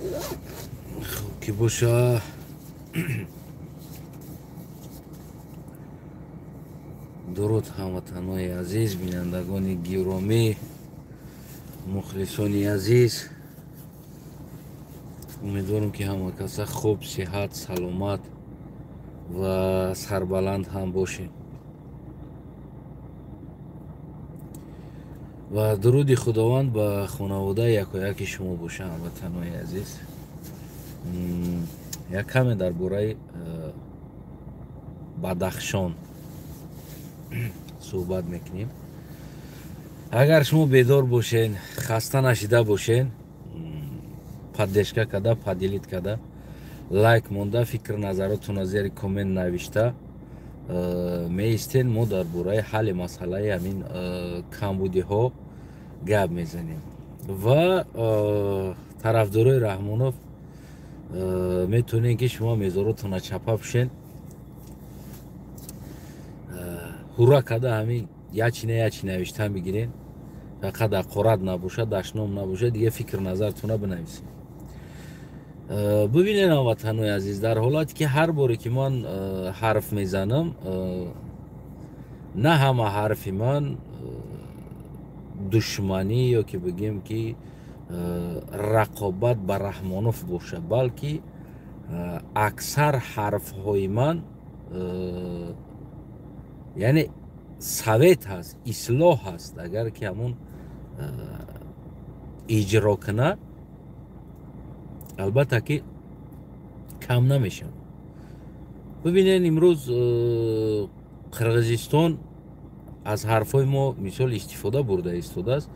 Хуб ки боша. Дуруд ҳамватанои азиз, бинандагони гиромӣ, мухлисони азиз. Умедворам, ки ҳама каса хуб, сиҳат, саломат ва сарбаланд ҳам бошед. Ва дуруди Худованд ба хонаводаи якояки шумо боша, ҳамватанои азиз. Як каме дар бораи Бадахшон суҳбат мекунем. Агар шумо бедор бошен, хаста нашида бошен, поддержка када, поделить када, лайк монда, фикр назаротонро зери коммент навишта меистен. Мо дар бораи ҳалли масъалаи ҳамин камбудиҳо гап мезанем ва тарафдорои Раҳмонов метавонед, ки шумо мезоротонро чапа пӯшен, ҳурра када, ҳамин ячи не ячи навиштан бигирен. Фақат ҳақорат набошад, дашном набошад, дига фикр назартона бинависед. Бибинед, ҳамватанои азиз, дар ҳолате ки ҳар боре ки ман ҳарф мезанам, на ҳама ҳарфи ман душманӣ ё ки бигем ки рақобат ба Раҳмонов бошад, балки аксар ҳарфҳои ман яъне совет ҳаст, ислоҳ ҳаст. Агар ки ҳамун иҷро кунад, албатта ки кам намешавад. Бибинед, имрӯз Қирғизистон аз ҳарфҳои мо мисол истифода бурда истодааст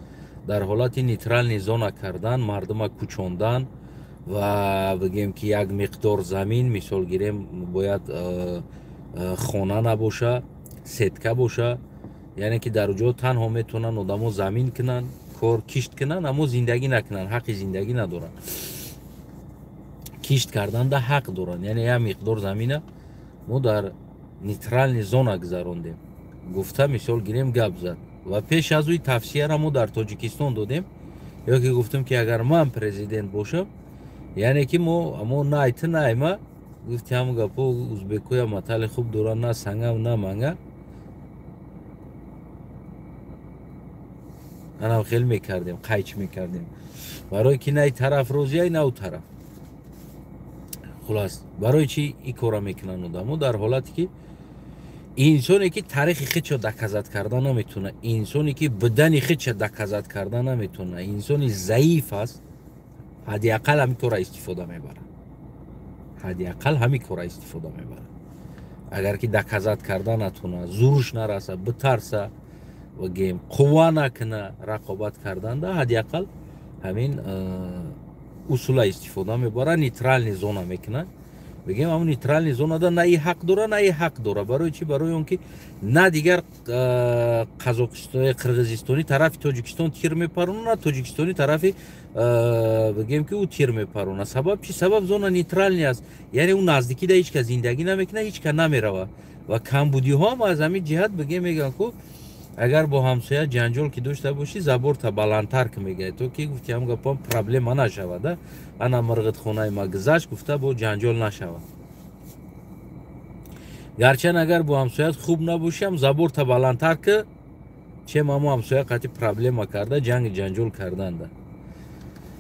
дар ҳолати нейтральный зона кардан, мардума кӯчондан ва бигем ки як миқдор замин, мисол гирем, бояд хона набоша, сетка боша, яъне ки дар ҷо танҳо метавонанд одамо замин кунанд, кор кишт кунанд, аммо зиндагӣ накунанд, ҳаққи зиндагӣ надоранд. Кишт карданда ҳақ доранд. Яъне як миқдор замина мо дар нейтральный зона гузарондем гуфта, мисол гирем, гап зад. Ва пеш аз ӯи тавсияра мо дар Тоҷикистон додем ё ки гуфтем, ки агар ман президент бошам, яъне ки мо амо най ту найма гуфти, ҳамн гапо узбекоя матали хуб доранд: на санга, на манга. Анам хел мекардем, қайч мекардем, барое ки на и тараф розия, на ӯ тараф. Хулас, барои чи и кора мекунанд одамо? Дар ҳолате ки инсоне ки таърихи худшо доказать карда наметавона, инсоне ки будани худша доказать карда наметавона, инсони заиф аст, ҳадди ақал ҳамин кора истифода мебарад, ҳадди ақал ҳамин кора истифода мебарад. Агар ки доказать карда натавона, зуруш нараса, битарса ва гем қувва накуна рақобат карданда, ҳадди ақал ҳамин усула истифода мебарад, нейтральный зона мекунад. Бигем, ҳамн нейтральный зонада на и ҳақ дора, на и ҳақ дора. Барои чи? Барои он ки на дигар Қазоқистон, қирғизистонӣ тарафи Тоҷикистон тир мепарона, на тоҷикистонӣ тарафи бигем ки ӯ тир мепарона. Сабаб чи? Сабаб зона нейтральный аст, яъне ӯ наздикида ҳеч кас зиндагӣ намекунад, ҳеч кас намерава. Ва камбудиҳо ҳам аз ҳамин ҷиҳат, бигем, мегӯянд ку, агар бо ҳамсоя ҷанҷол ки дошта бошӣ, заборта баландтар ки мегӯяд, то ки гуфти ҳам гапам проблема нашавада, ана мирғитхонаи ма гузашт гуфта бо ҷанҷол нашавад. Гарчанд агар бо ҳамсоят хуб набошӣ ҳам, заборта баландтар ки, чем ҳамо ҳамсоя қати проблема карда, ҷанги ҷанҷол карданда.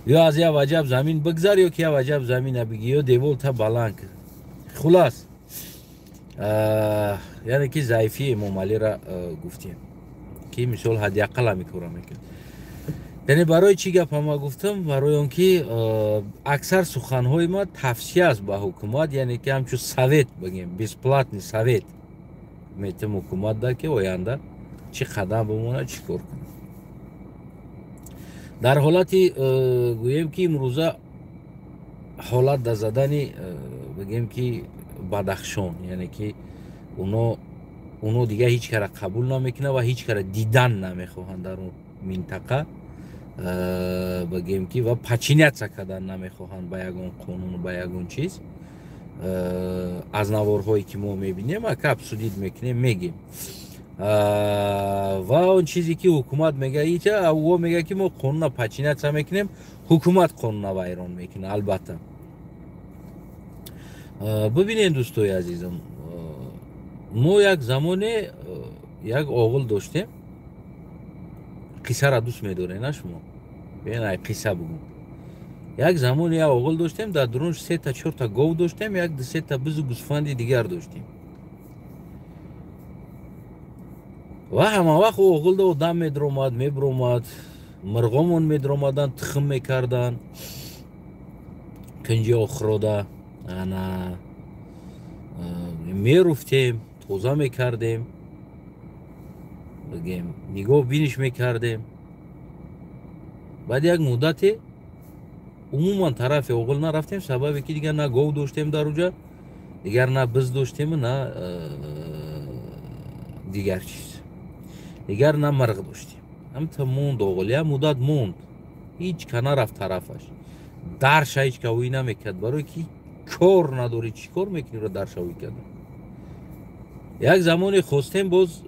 Ё аз як ваҷаб замин бигзар, ё ки як ваҷаб замина бигӣ, ё деволта баланд ки. Хулас, яъне ки заифии Эмомалира гуфтем, ки мисол ҳадди ақал ҳамин кора мекунад. Яъне барои чӣ гап ҳама гуфтам? Барои он ки аксар суханҳои ма тавсия аст ба ҳукумат, яъне ки ҳамчун совет, бигем, бесплатный совет метем ҳукумат да, ки оянда чӣ қадам бимонад, чӣ кор кунад. Дар ҳолати гӯем ки имрӯза ҳолат да задани, бигем ки Бадахшон, яъне ки уно дигар ҳеҷ кара қабул намекунад ва ҳеҷ кара дидан намехоҳанд дар он минтақа, бигем ки ва подчиняться кардан намехоҳанд ба ягон қонун, ба ягон чиз. Аз наворҳое ки мо мебинем, ака, обсудить мекунем, мегем. Ва он чизе ки ҳукумат мега, ича о мега ки мо қонуна подчиняться мекунем, ҳукумат қонуна вайрон мекунад. Албатта, бибинед, дӯстои азизам, мо як замоне як оғил доштем. Қиссара дӯст медоред, на шумо? Биён, ай қисса бугум. Як замоне як оғил доштем, дар дурунш сета чорта гов доштем, як дусета бизу гӯсфанди дигар доштем. Ва ҳама вақт оғилда одам медромад, мебиромад, мирғомон медромаданд, тухм мекарданд кунҷи охирода. Ана меруфтем, тоза мекардем, бигем, нигоҳ биниш мекардем. Баъд як муддате умуман тарафи оғил нарафтем, сабабе ки дигар на гов доштем дар уҷа, дигар на биз доштему, на дигар чиз, дигар на мирғ доштем. Ҳамта монд оғил, як муддат монд, ҳеҷ ка нарафт тарафаш, дарша ҳеҷ ка ҳуй намекард, барое ки кор надорӣ, чӣ кор мекунӣ ро дарша ҳуй карда. Як замоне хостем боз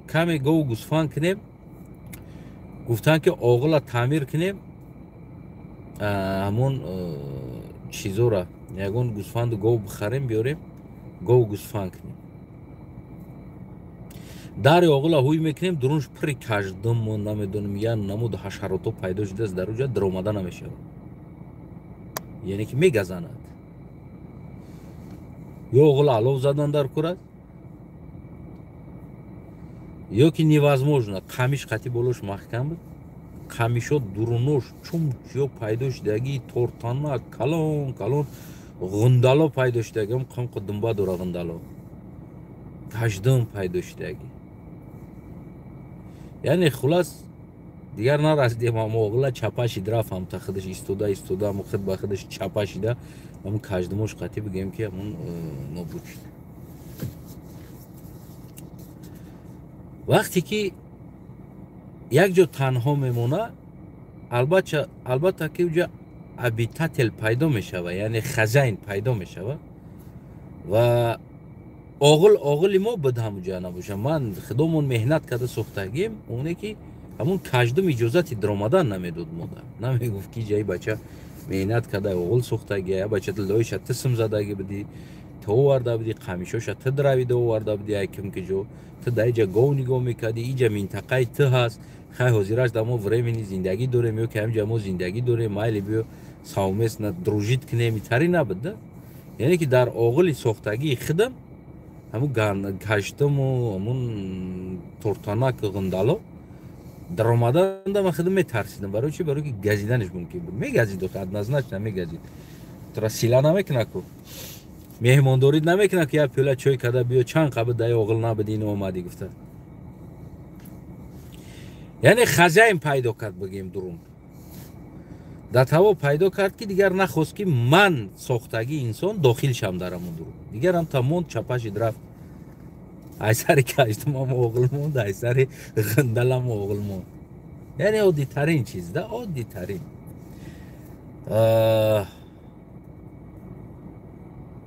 каме гову гӯсфанд кунем, гуфтанд ки оғила таъмир кунем, ҳамон чизора, ягон гӯсфанду гов бихарем, биёрем, гову гӯсфанд кунем. Дари оғила ҳуй мекунем, дурунш пури каждуму намедонем, я намуду ҳашарото пайдо шудааст дар уҷа, даромада намешавад, яъне ки мегазанад. Ё оғила алов задан дар курад, ё ки невозможно, қамиш қати болош маҳкам буд, қамишо дурунош чумчиё пайдо шудагӣ, тортана калон калон ғундало пайдо шудагӣ, қамқо думба дора ғундало, каждум пайдо шудагӣ. Яъне хулас дигар нарасидем, ама оғила чапа шид, рафт ҳамта худаш истода истода, ҳамун худ ба худаш чапа шида, ҳамун каждумош қатӣ бигем ки ҳамун нобуд шуд. Вақте ки як ҷо танҳо мемона, албатта ки уҷа обитатель пайдо мешава, яъне хазайн пайдо мешава. Ва оғил оғили мо буд ҳамуҷа набоша, ман худомон меҳнат карда сохтагим, оне ки ҳамун каждум иҷозати даромадан намедод мода, намегуфт ки ҷаи бача меҳнат карда оғил сохтаги, я бача лоиша тисм задаги будӣ, ту оварда будӣ, қамишоша ту дравида оварда будӣ, ай ким ки ҷо ту дар иҷа гов нигоҳ мекардӣ, иҷа минтақаи ту ҳаст, хай ҳозираш дар мо времени зиндагӣ дорем, ё ки ҳамҷа мо зиндагӣ дорем, майли биё совместно дружить кунем, итари набуд да. Яъне ки дар оғили сохтагии худам ҳамун гаштуму ҳамун тортанаку ғундало даромаданда ман худам метарсидам. Барои чи? Барои ки газиданаш мумкин буд, мегазид, однозначно мегазид. Тура сила намекуна ку, меҳмондорӣ намекуна ки як пиёла чой карда биё, чанд қабл даи оғил набуди, ино омадӣ гуфта. Яъне хазяин пайдо кард, бигем, дурун дар таво пайдо кард, ки дигар нахост ки ман сохтагии инсон дохил шам дар ҳамун дурун. Дигар ҳам та монд, чапа шид, рафт. Ай сари каждумам оғил монд, ай сари ғандалам оғил монд. Яъне оддитарин чиз да, оддитарин.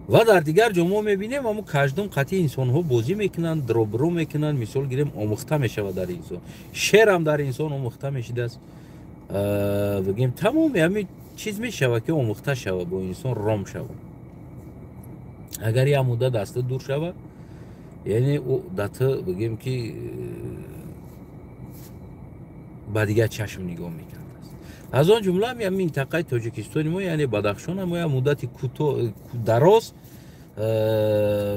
Ва дар дигар ҷо мо мебинем, ҳамун каждум қатъи инсонҳо бозӣ мекунанд, дробро мекунанд. Мисол гирем, омӯхта мешавад дар инсон, шерам дар инсон омӯхта мешидааст. Бигем, тамоми ҳамин чиз мешавад ки омӯхта шавад, бо инсон ром шавад. Агар як муддат аз ту дур шавад, яъне ӯ да ту, бигем ки, ба дигар чашм нигоҳ мекардааст. Аз он ҷумла ҳам минтақаи Тоҷикистони мо, яъне Бадахшон, мо як муддати кӯтоҳ дароз,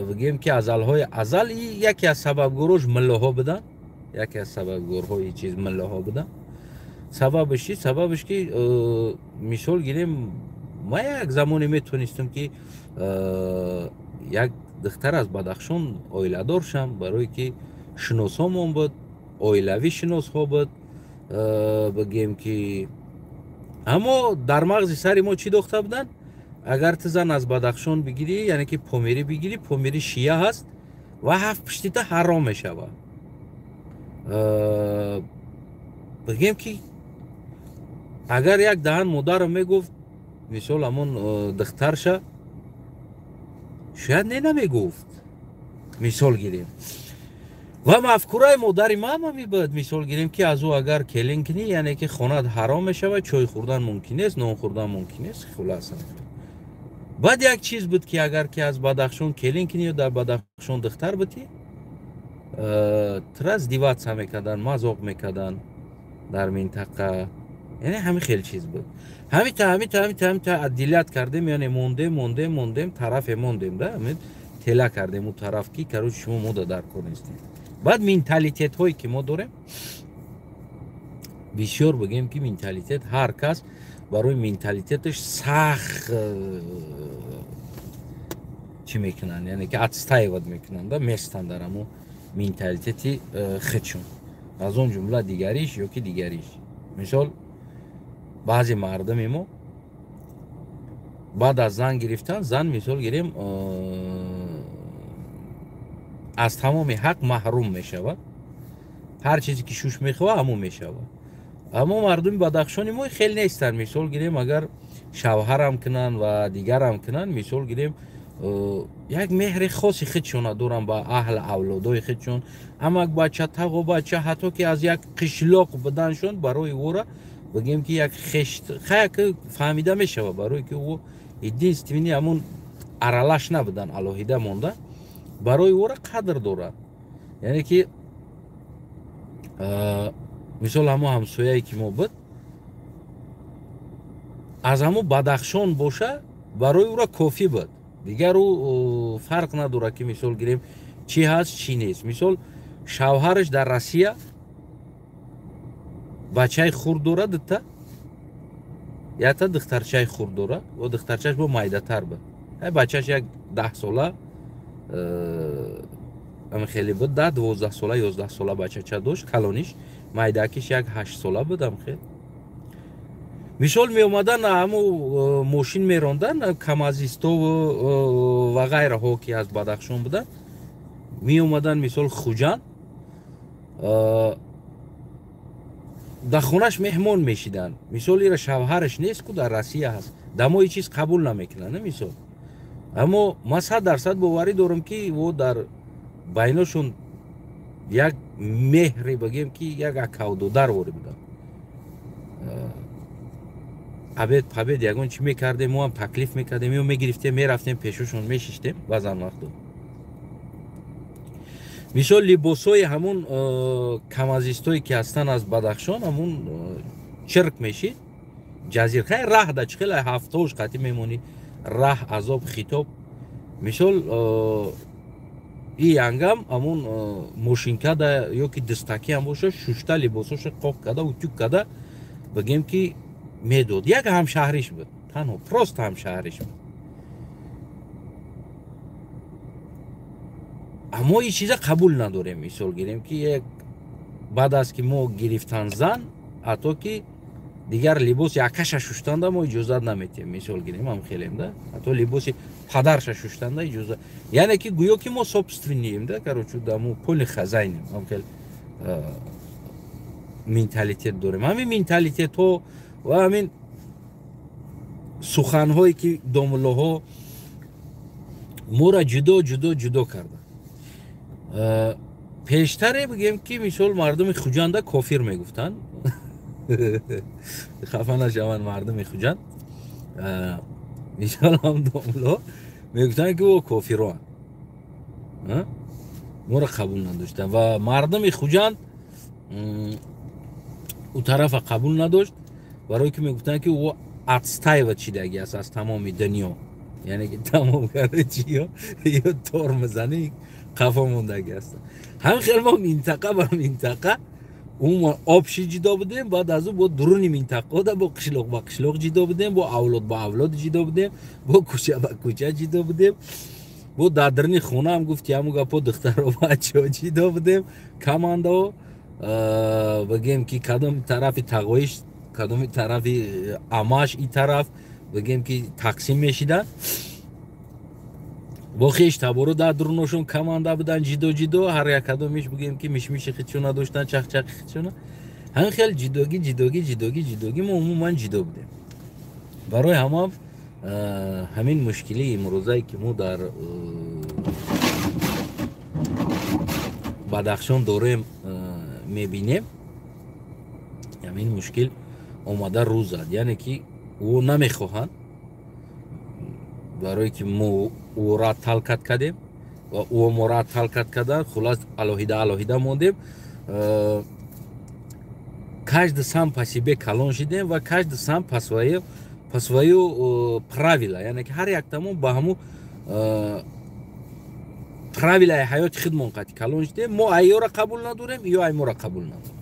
бигем ки азалҳои азал яке аз сабабгорош миллоҳо буданд, яке аз сабабгорҳои чиз миллоҳо буданд. Сабабаш чи? Сабабаш ки, мисол гирем, ман як замоне метонистам ки як духтар аз Бадахшон оиладор шам, барое ки шиносомон буд, оилавӣ шиносҳо буд, бигем ки. Аммо дар мағзи сари мо чӣ дохта буданд? Агар ту зан аз Бадахшон бигирӣ, яъне ки помирӣ бигирӣ, помирӣ шия ҳаст ва ҳафт пуштита ҳаром мешавад. Бигем ки агар як даҳан модарро мегуфт, мисол ҳамон духтарша шояд не намегуфт, мисол гирем. Ва мафкураи модари ман ҳам мебояд, мисол гирем, ки аз ӯ агар келин кунӣ, яъне ки хонат ҳаром мешавад, чой хӯрдан мумкин нест, нон хӯрдан мумкин нест, хулоса. Баъд як чиз буд, ки агар ки аз Бадахшон келин кунӣ ё дар Бадахшон духтар бутӣ, тра издеваться мекардан, мазоқ мекардан дар минтақа. Яъне ҳамин хел чиз буд. Ҳамита ҳамита ҳамита ҳамита отделять кардем, яъне мондем, мондем, мондем, тарафе мондем, да, тела кардем у тараф, ки короче шумо мода дар кор нестем. Баъд менталитетҳое ки мо дорем, бисёр бигем, ки менталитет, ҳар кас барои менталитеташ сахт чӣ мекунанд, яъне ки отстаивать мекунанд, да, местанд дар ҳамо менталитети худшон, аз он ҷумла дигариш ё ки дигариш. Мисол, баъзе мардуми мо баъд аз зан гирифтан, зан, мисол гирем, аз тамоми ҳақ маҳрум мешавад, ҳар чизе ки шуш мехоҳад, ҳамон мешавад. Аммо мардуми Бадахшони мо хеле нестанд. Мисол гирем, агар шавҳарам кунанд ва дигарам кунанд, мисол гирем, як меҳри хоси худшона доранд ба аҳл авлодои худшон, амак бача, тағо бача, ҳатто ки аз як қишлоқ буданшон барои ӯра бигем, ки як хешт хаяк фаҳмида мешавад, барое ки ӯ единственный ҳамун аралаш набудан, алоҳида монда, барои ӯра қадр дорад. Яъне ки мисол, ҳамо ҳамсояе ки мо буд, аз ҳамо Бадахшон боша, барои ӯра кофӣ буд, дигар ӯ фарқ надорад, ки мисол гирем, чӣ ҳаст, чӣ нест. Мисол, шавҳараш дар Россия бачаи хурд дорад, дута, якта духтарчаи хурд дорад ва духтарчааш бо майдатар буд, бачааш як 10 сола ами хеле буд, 10, 12 сола, 11 сола бачача дошт калониш, майдакиш як 8 сола буд. Ам хел, мисол, меомадан, ҳамо мошин мерондан, камазистову ва ғайраҳо, ки аз Бадахшон буданд, меомадан, мисол, Хуҷанд, дар хонаш меҳмон мешиданд. Мисол, ира шавҳараш нест ку, дар Россия ҳаст, дамои чиз қабул намекунанд, мисол. Аммо ман 100% боварӣ дорам, ки во дар байношон як меҳре, бигем, ки як акавдодар ворӣ буданд. Обед пабед ягон чӣ мекардем, мо ҳам таклиф мекардем ё мегирифтем, мерафтем, пешошон мешиштем. Баъзан вақто, мисол, либосҳои ҳамун камазистое ки ҳастанд аз Бадахшон, ҳамун чирк мешид, ҷазир хай раҳ да чӣ хеле ҳафтаош қатӣ мемонӣ, раҳ, азоб, хитоб. Мисол, и янгам ҳамун мошинкада ё ки дастакиам боша, шушта, либосоша қоқ када, утюг када, бигем, ки медод. Як ҳамшаҳриш буд, танҳо, просто ҳамшаҳриш буд. Аммо ин чиза қабул надорем. Мисол гирем, ки як баъд аз ки мо гирифтан зан, ҳатто ки дигар либоси акаша шуштанда мо иҷозат наметиҳем. Мисол гирем, ам хелем да, ҳатто либоси падарша шуштанда иҷозат, яъне ки гӯё ки мо собственный ем, да, короче, да, мо поли хозяин ем. Ам хел менталитет дорем. Ҳамин менталитетҳо ва ҳамин суханҳое ки домуллоҳо моро ҷудо, ҷудо, ҷудо карданд. Пештаре, бигем, ки мисол, мардуми Хуҷанда кофир мегуфтанд, хафа нашаванд мардуми Хуҷанд. Мисол, ҳам домулло мегуфтанд, ки о кофироанд, моро қабул надоштанд ва мардуми Хуҷанд ӯ тарафа қабул надошт, барое ки мегуфтанд, ки ӯ отстаивать шидаги аст аз тамоми дунё, яъне ки тамом карда чи ё тор мезанӣ, қафо мондаги аст. Ҳамин хел мо минтақа ба минтақа умуман общий ҷудо будем. Баъд аз ӯ бо дуруни минтақода бо қишлоқ ба қишлоқ ҷудо будем, бо авлод ба авлод ҷудо будем, бо кӯча ба кӯча ҷудо будем, бо дар даруни хонаам, гуфти ҳамун гапо, духтаро, бачаҳо ҷудо будем, командао, бигем, ки кадоми тарафи тағоиш, кадоми тарафи амаш, и тараф, бигем, ки тақсим мешиданд. Бо хеш таборо дар дуруношон команда буданд ҷидо ҷидо, ҳар як кадомиш, бигем, ки мишмиши худшона доштанд, чахчахи худшона. Ҳамин хел ҷидогӣ, ҷидогӣ, ҷидогӣ, ҷидогӣ, мо умуман ҷидо будем. Барои ҳамам ҳамин мушкилии имрӯзае, ки мо дар Бадахшон дорем, мебинем, ҳамин мушкил омада рӯз зад. Яъне ки ӯ намехоҳанд, барое ки мо ӯра талкат кардем ва ӯ мора талкат кардан, хулас алоҳида алоҳида мондем. Каждый сам по себе калон шидем ва каждый сам по свою правила, яъне ки ҳар яктамон ба ҳамун правилаи ҳаёти худмон қати калон шидем. Мо айёра қабул надорем, ё ай мора қабул надорем.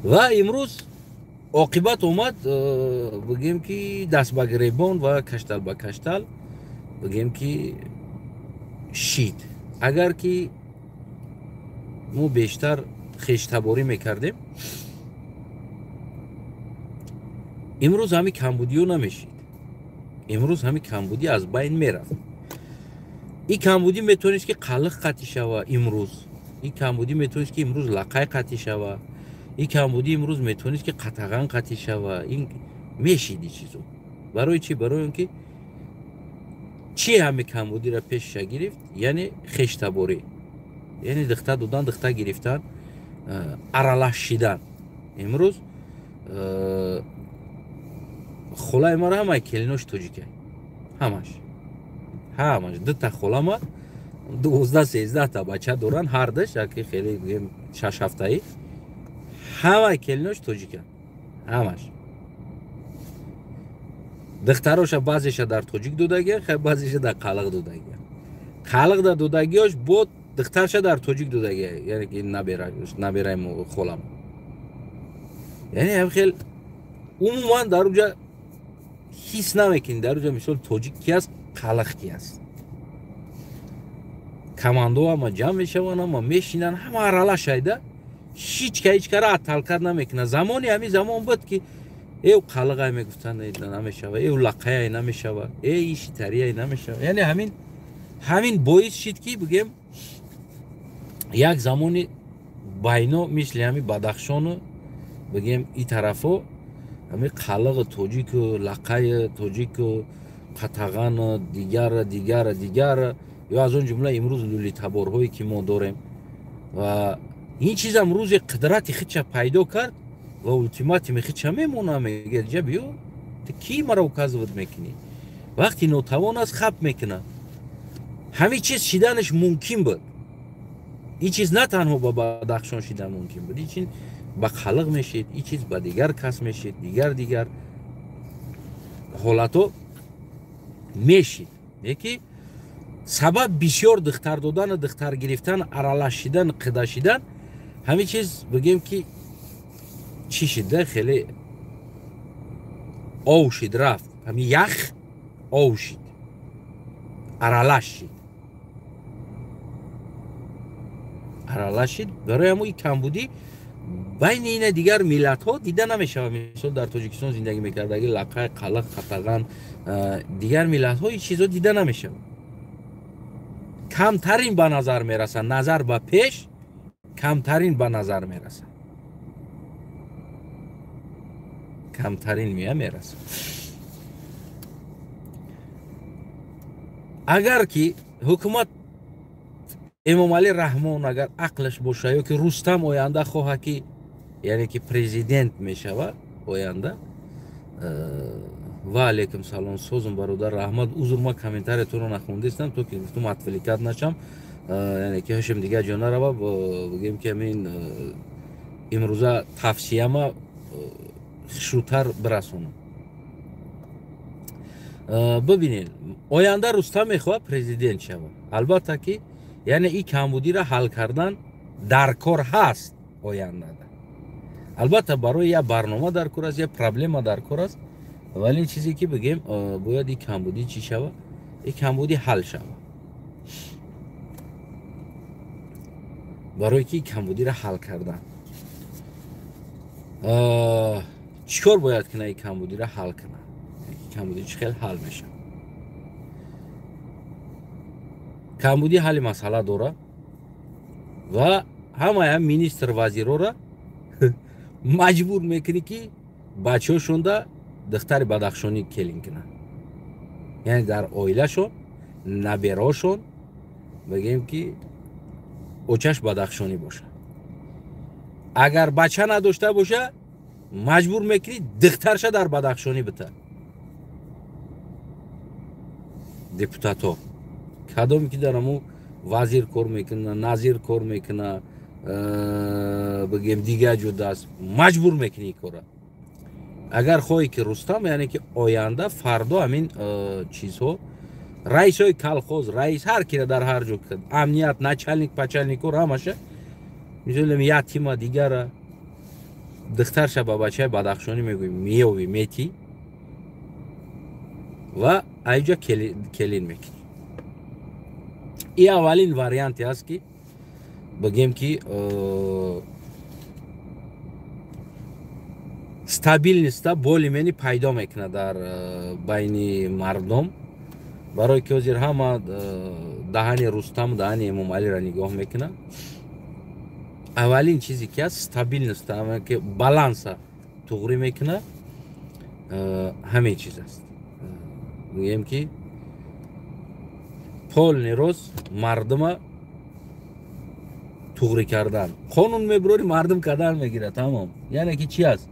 Ва имрӯз оқибат омад, бигем ки даст ба гиребон ва каштал ба каштал, бигем ки шид. Агар ки мо бештар хештаборӣ мекардем, имрӯз ҳамин камбудиё намешид. Имрӯз ҳамин камбудӣ аз байн мерафт. Ин камбудӣ метавонист ки қалиқ қатъӣ шава имрӯз, ин камбудӣ метавонист ки имрӯз лақай қатъӣ шава, ин камбудӣ имрӯз метавонист ки қатаған қатъӣ шава. Ин мешид ин чизо. Барои чӣ? Барои он ки чӣ ҳамин камбудиро пешша гирифт? Яъне хештаборӣ, яъне дихта додан, дихта гирифтан, аралаш шидан. Имрӯз холаи мара ҳамаи келинош тоҷика, ҳамаш ҳамаш дута холама 12-13 та бача доранд, ҳардаш яки хеле гӯем 6 ҳафтаи, ҳамаи келинош тоҷика, ҳамаш. Духтароша баъзеша дар тоҷик додагия, хай баъзеша дар қалиқ додагия. Қалиқ дар додагиёш бо духтарша дар тоҷик додагия, яъне ки набераи холам. Яъне ҳам хел умуман дар уҷа ҳис намекунӣ, дар уҷа мисол тоҷик ки аст, қалиқ ки аст. Командо ҳама ҷамъ мешаванд, ҳама мешинанд, ҳама аралаш айда, ҳеҷ ка ҳеҷ кара атталкат намекунад. Замони ҳамин замон буд ки эв қалиқай мегуфтанд намешава, эв лақаяй намешава, э ишитарияй намешава. Яъне ҳамин боис шид ки бигем як замони байно мисли ҳамин Бадахшону бигем и тарафо ҳамин қалиқи тоҷику лақаи тоҷику қатағану дигар дигар дигар, ё аз он ҷумла имрӯз лулитаборҳое ки мо дорем. Ва ин чизам рӯзе қудрати худша пайдо кард ва ултиматуми худша мемона, мегӯяд ҷа биё, ту кӣ маро указывать мекунӣ? Вақти нотавон аст, хап мекунад. Ҳамин чиз шиданаш мумкин буд. Ин чиз на танҳо ба Бадахшон шидан мумкин буд, ин чиз ба қалиқ мешид, ин чиз ба дигар кас мешид, дигар дигар ҳолатҳо мешид. Леки сабаб бисёр духтар додану духтар гирифтан, аралаш шидан, қида шидан, ҳамин чиз бигем ки чӣ шида, хеле ов шид, рафт. Ҳамин ях ов шид, аралаш шид, аралаш шид. Барои ҳамон ин камбудӣ байни ина дигар миллатҳо дида намешавад. Мисол дар Тоҷикистон зиндагӣ мекардаги лақай, қалиқ, қатаған, дигар миллатҳо ин чизо дида намешавад. Камтарин ба назар мерасад, назар ба пеш камтарин ба назар мерасад, камтарин мея мерасад. Агар ки ҳукумат Эмомалӣ Раҳмон агар ақлаш боша, ё ки Рустам оянда хоҳад ки, яъне ки президент мешавад оянда, ва алейкум салом, созум бародар, раҳмат. Узр, ма комментариятонро нахондистам, то ки гуфтум отвлекать нашам, яъне ки ҳашем дигар ҷо нарава. Бигем ки ҳамин имрӯза тавсияма хушрӯтар бирасонам. Бибинед, оянда Рустам мехоҳад президент шавад. Албатта ки яъне ин камбудиро ҳал кардан дар кор ҳаст ояндада. Албатта барои як барнома дар кор аст, як проблема дар кор аст, вале чизе ки бигем бояд ин камбудӣ чӣ шава? Ин камбудӣ ҳал шава. Барои ки камбудиро ҳал кардан чӣ кор бояд кунад? Ин камбудиро ҳал кунад. Камбудӣ чӣ хел ҳал мешавад? Камбудӣ ҳалли масъала дорад ва ҳамаи министр вазирора маҷбур мекунӣ ки бачаҳошонда духтари бадахшонӣ келин кунанд. Яъне дар оилашон, набераошон бигем ки очаш бадахшонӣ боша. Агар бача надошта боша, маҷбур мекунӣ духтарша дар бадахшонӣ бита. Депутатҳо кадоме ки дар ҳамун вазир кор мекуна, назир кор мекуна, бигем дигар ҷудааст, маҷбур мекунӣ кора. Агар хоҳӣ ки Рустам, яъне ки оянда фардо ҳамин чизҳо, раисҳои колхоз, раис ҳар кира дар ҳар ҷо, амният, начальник, пачальникҳо ҳамаша, мисол ятима дигара духтарша ба бачаи бадахшонӣ мегӯӣ, меёвӣ, метӣ ва айҷа келин мекунӣ. И аввалин варианте аст ки бигем ки стабильность более-менее пайдо мекунад дар байни мардум, барои ки ҳозир ҳама даҳани Рустам, даҳани Эмомалиро нигоҳ мекунад. Аввалин чизе ки аст, стабильность, ки баланса туғрӣ мекунад, ҳамин чиз аст. Мегӯем ки полный рост мардума туғрӣ кардан, қонун мебурори, мардум кардан мегирад, тамом. Яъне ки чи аст?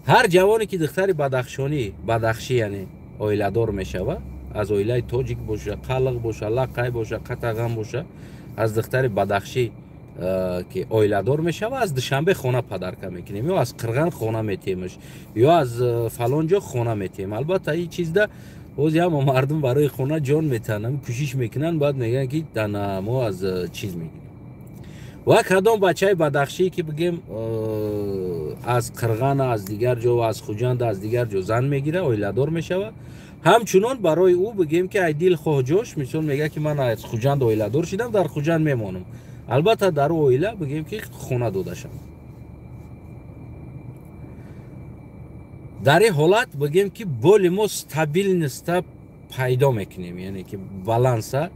Ҳар ҷавоне ки духтари бадахшонӣ, бадахшӣ, яъне оиладор мешавад, аз оилаи тоҷик боша, қалиқ боша, лақай боша, қатаған боша, аз духтари бадахшӣ ки оиладор мешавад, аз Душанбе хона падарка мекунем, ё аз Қирған хона метиҳемаш, ё аз фалон ҷо хона метиҳем. Албатта ин чизда боз ҳама мардум барои хона ҷон метананд, кӯшиш мекунанд, баъд мегӯянд ки дана мо аз чиз мегирем. Ва кадом бачаи бадахшӣ ки бигем аз Қирғана, аз дигар ҷо, аз Хуҷанда, аз дигар ҷо зан мегира, оиладор мешавад, ҳамчунон барои ӯ бигем ки ай дилхоҳ ҷош, мисол мегӯяд ки ман аз Хуҷанд оиладор шидам, дар Хуҷанд мемонам. Албатта дар оила бигем ки хона дода шавад. Дар ин ҳолат бигем ки боли мо стабильность пайдо мекунем, яъне ки баланса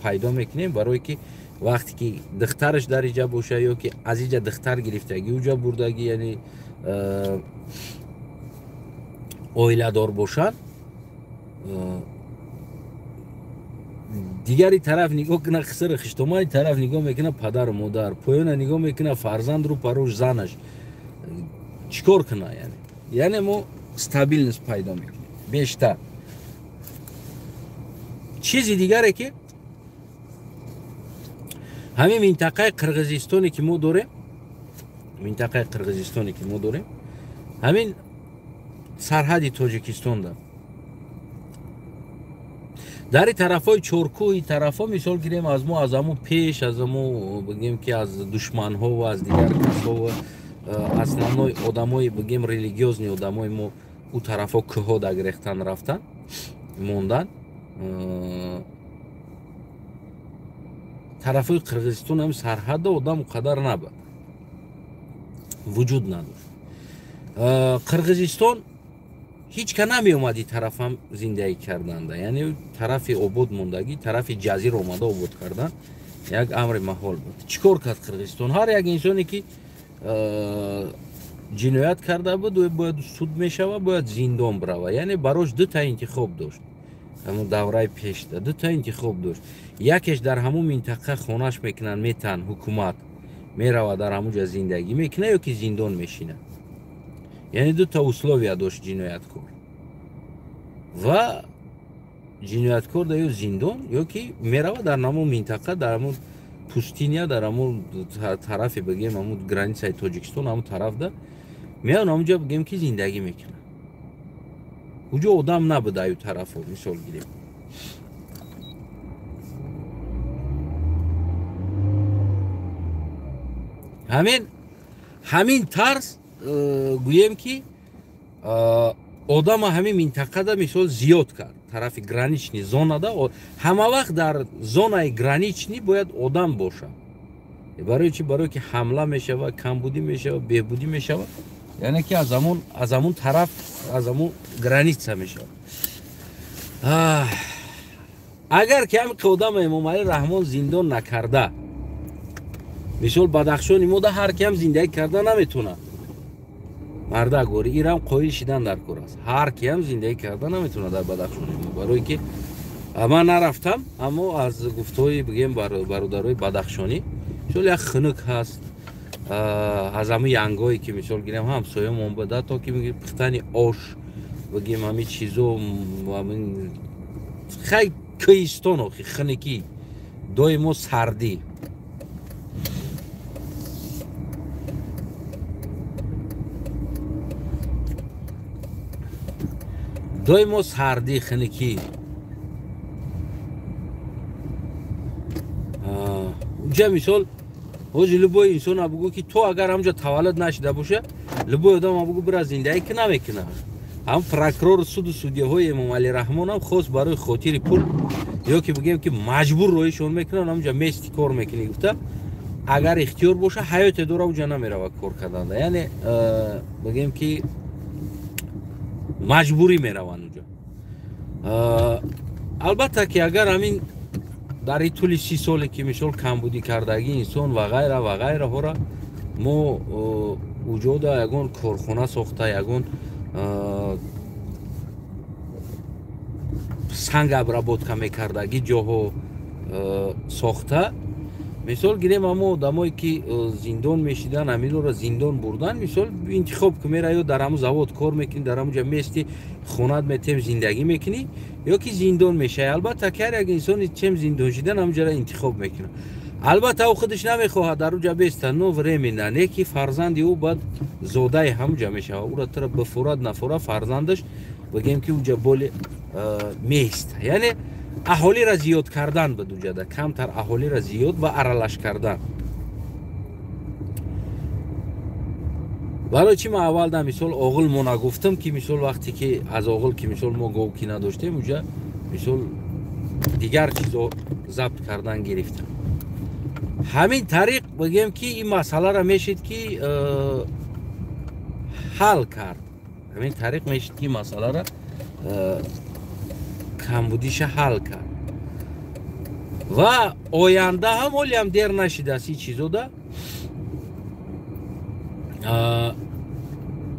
пайдо мекунем, барое ки вақте ки духтараш дар иҷа боша ё ки аз иҷа духтар гирифтагӣ, уҷа бурдагӣ, яъне оиладор бошанд, дигари тараф нигоҳ куна хисари хиштомаи тараф нигоҳ мекуна падару модар, поёна нигоҳ мекуна фарзанд рӯ парӯш занаш, чӣ кор куна? Яъне мо стабильность пайдо мекунем бештар. Чизи дигаре ки ҳамин минтақаи Қирғизистоне ки мо дорем, минтақаи Қирғизистоне ки мо дорем, ҳамин сарҳади Тоҷикистонда дар ин тарафҳои чоркӯҳи тарафҳо, мисол гирем, аз мо аз ҳамун пеш, аз ҳамун бигем ки аз душманҳо ва аз дигар касҳо ва основной одамои бигем религиозни одамои мо ӯ тарафҳо кӯҳҳо дагрехтан рафтан мондан. Тарафҳои Қирғизистон ҳам сарҳадда одам он қадар набуд, вуҷуд надошт. Қирғизистон ҳеҷ ка намеомад ин тарафам зиндагӣ карданда, яъне тарафи обод мондагӣ, тарафи ҷазир омада обод кардан як амри маҳол буд. Чӣ кор кард Қирғизистон? Ҳар як инсоне ки ҷиноят карда буд, ӯ бояд суд мешава, бояд зиндон бирава. Яъне барош дута интихоб дошт, ҳамун давраи пешда дута интихоб дошт. Якеш дар ҳамун минтақа хонаш мекунанд, метан ҳукумат мерава дар ҳамун ҷо зиндагӣ мекунад ё ки зиндон мешинад. Яъне дута условия дошт ҷинояткор. Ва ҷинояткор да ё зиндон ё ки мерава дар ҳамун минтақа, дар ҳамун пустиня, дар ҳамун тарафе бигем, ҳамун границаи Тоҷикистон, ҳамун тарафда меян, ҳамун ҷо бигем ки зиндагӣ мекунад. Уҷо одам набуд аю тарафо, мисол гирем. Ҳамин тарз гӯем ки одама ҳамин минтақада мисол зиёд кард. Тарафи гранични зонада ҳама вақт дар зонаи гранични бояд одам бошад. Барои чӣ? Барои ки ҳамла мешава, камбудӣ мешава, беҳбудӣ мешава, яъне ки аз ҳамун тараф, аз ҳамун граница мешава. Агар ки ҳамин одама Эмомалӣ Раҳмон зиндон накарда, мисол Бадахшони мо да ҳар ки ҳам зиндагӣ карда наметавонад. Мардак гори ирам қоил шидан дар кор аст. Ҳар ки ҳам зиндагӣ карда наметавонад дар Бадахшони мо, барое ки Ман нарафтам, аммо аз гуфтаҳои бигем бародарои бадахшонӣ, мисол як хунук ҳаст, аз ҳамин янгое ки мисол гирем ҳамсоямон буда, то ки пухтани ош бигем ҳамин чизо, хай кӯҳистон, охи хунукӣ, доимо сардӣ. Доимо сардӣ, хунукӣ. Уҷа мисол ҳози любой инсона бугӯ ки то агар ҳамҷо таваллуд нашида боша, любой одама бугӯ бира зиндагӣ ки намекунад. Ҳам прокурор, суду судяҳои Эмомалӣ Раҳмонам хос барои хотири пул ё ки бигем ки маҷбур роҳишон мекунанд, ҳамҷа мести кор мекунӣ гуфта, агар ихтиёр боша ҳаёте дора уҷа намерава кор карданда. Яъне бигем ки маҷбурӣ мераванд уҷа. Албатта ки агар ҳамин дар ин тӯли 30 соле ки мисол камбудӣ кардагӣ инсон ва ғайра ва ғайраҳоро мо уҷода ягон корхона сохта, ягон санг обработка мекардагӣ ҷоҳо сохта, мисол гирем ҳамо одамое ки зиндон мешидан, ҳаминро зиндон бурдан, мисол интихоб ки мера ё дар ҳамун завод кор мекунӣ, дар ҳамун ҷа мести, хонат метем, зиндагӣ мекунӣ, ё ки зиндон мешавӣ. Албатта ки ҳар як инсони чем зиндон шидан ҳамун ҷара интихоб мекунад. Албатта ӯ худаш намехоҳад дар уҷа беста, но временно, не ки фарзанди ӯ баъд зодаи ҳамун ҷа мешавад, ӯра тара бифурад нафурад фарзандаш бигем ки уҷа боли меиста. Яъне аҳолиро зиёд кардан буд уҷада, камтар аҳолиро зиёд ва аралаш кардан. Барои чӣ ман аввал да мисол оғил мо нагуфтам ки мисол вақте ки аз оғил ки мисол мо гов ки надоштем, уҷа мисол дигар чизо забт кардан гирифтам. Ҳамин тариқ бигем ки ин масъаларо мешид ки ҳал кард. Ҳамин тариқ мешид ки масъаларо камбудиша ҳал кард. Ва оянда ҳам ҳолиам дер нашидааст ин чизода.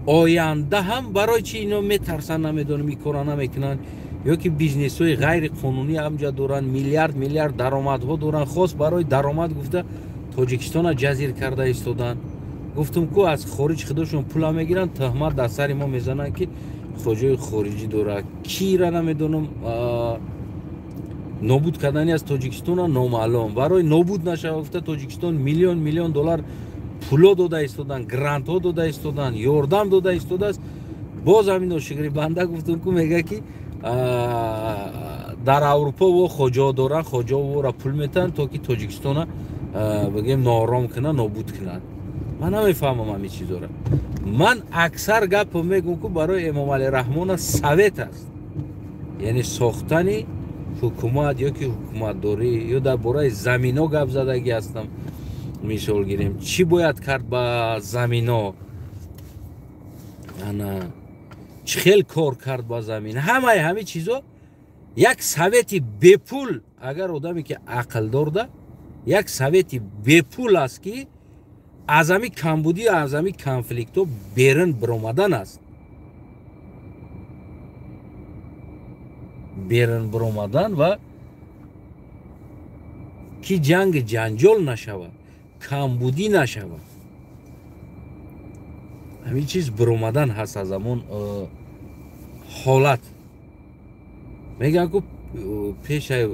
Оянда ҳам барои чи ино метарсанд, намедонам, ин кора намекунанд, ё ки бизнесҳои ғайриқонунӣ ҳамҷа доранд, миллиард миллиард даромадҳо доранд, хос барои даромад гуфта Тоҷикистона ҷазир карда истоданд. Гуфтум ку аз хориҷ худошон пула мегиранд, тӯҳмат дар сари мо мезананд ки хоҷои хориҷӣ дорад, кира намедонам, нобуд кардани аз Тоҷикистона номаълум. Барои нобуд нашава гуфта Тоҷикистон миллион миллион доллар пуло дода истоданд, грантҳо дода истоданд, ёрдам дода истодааст. Боз ҳамин ношукри банда гуфтум ку мега ки дар Аврупо во хоҷаҳо доранд, хоҷаҳо вора пул метаҳанд то ки Тоҷикистона бигем ноором кунанд, нобуд кунанд. Ман намефаҳмам ҳамин чизоро. Ман аксар гапо мегӯм ку барои Эмомалӣ Раҳмона совет аст, яъне сохтани ҳукумат ё ки ҳукуматдорӣ, ё дар бораи замино гап задагӣ ҳастам. Мисол гирем, чӣ бояд кард ба замино, ана чӣ хел кор кард ба замин, ҳамаи ҳамин чизо як совети бепул. Агар одаме ки ақлдорда, як совети бепул аст ки аз ҳамин камбудӣ, аз ҳамин конфликтҳо берун биромадан аст. Берун биромадан ва ки ҷанги ҷанҷол нашавад, камбудӣ нашавад. Ҳамин чиз биромадан ҳаст аз ҳамон ҳолат. Мегӯянд ку пешаи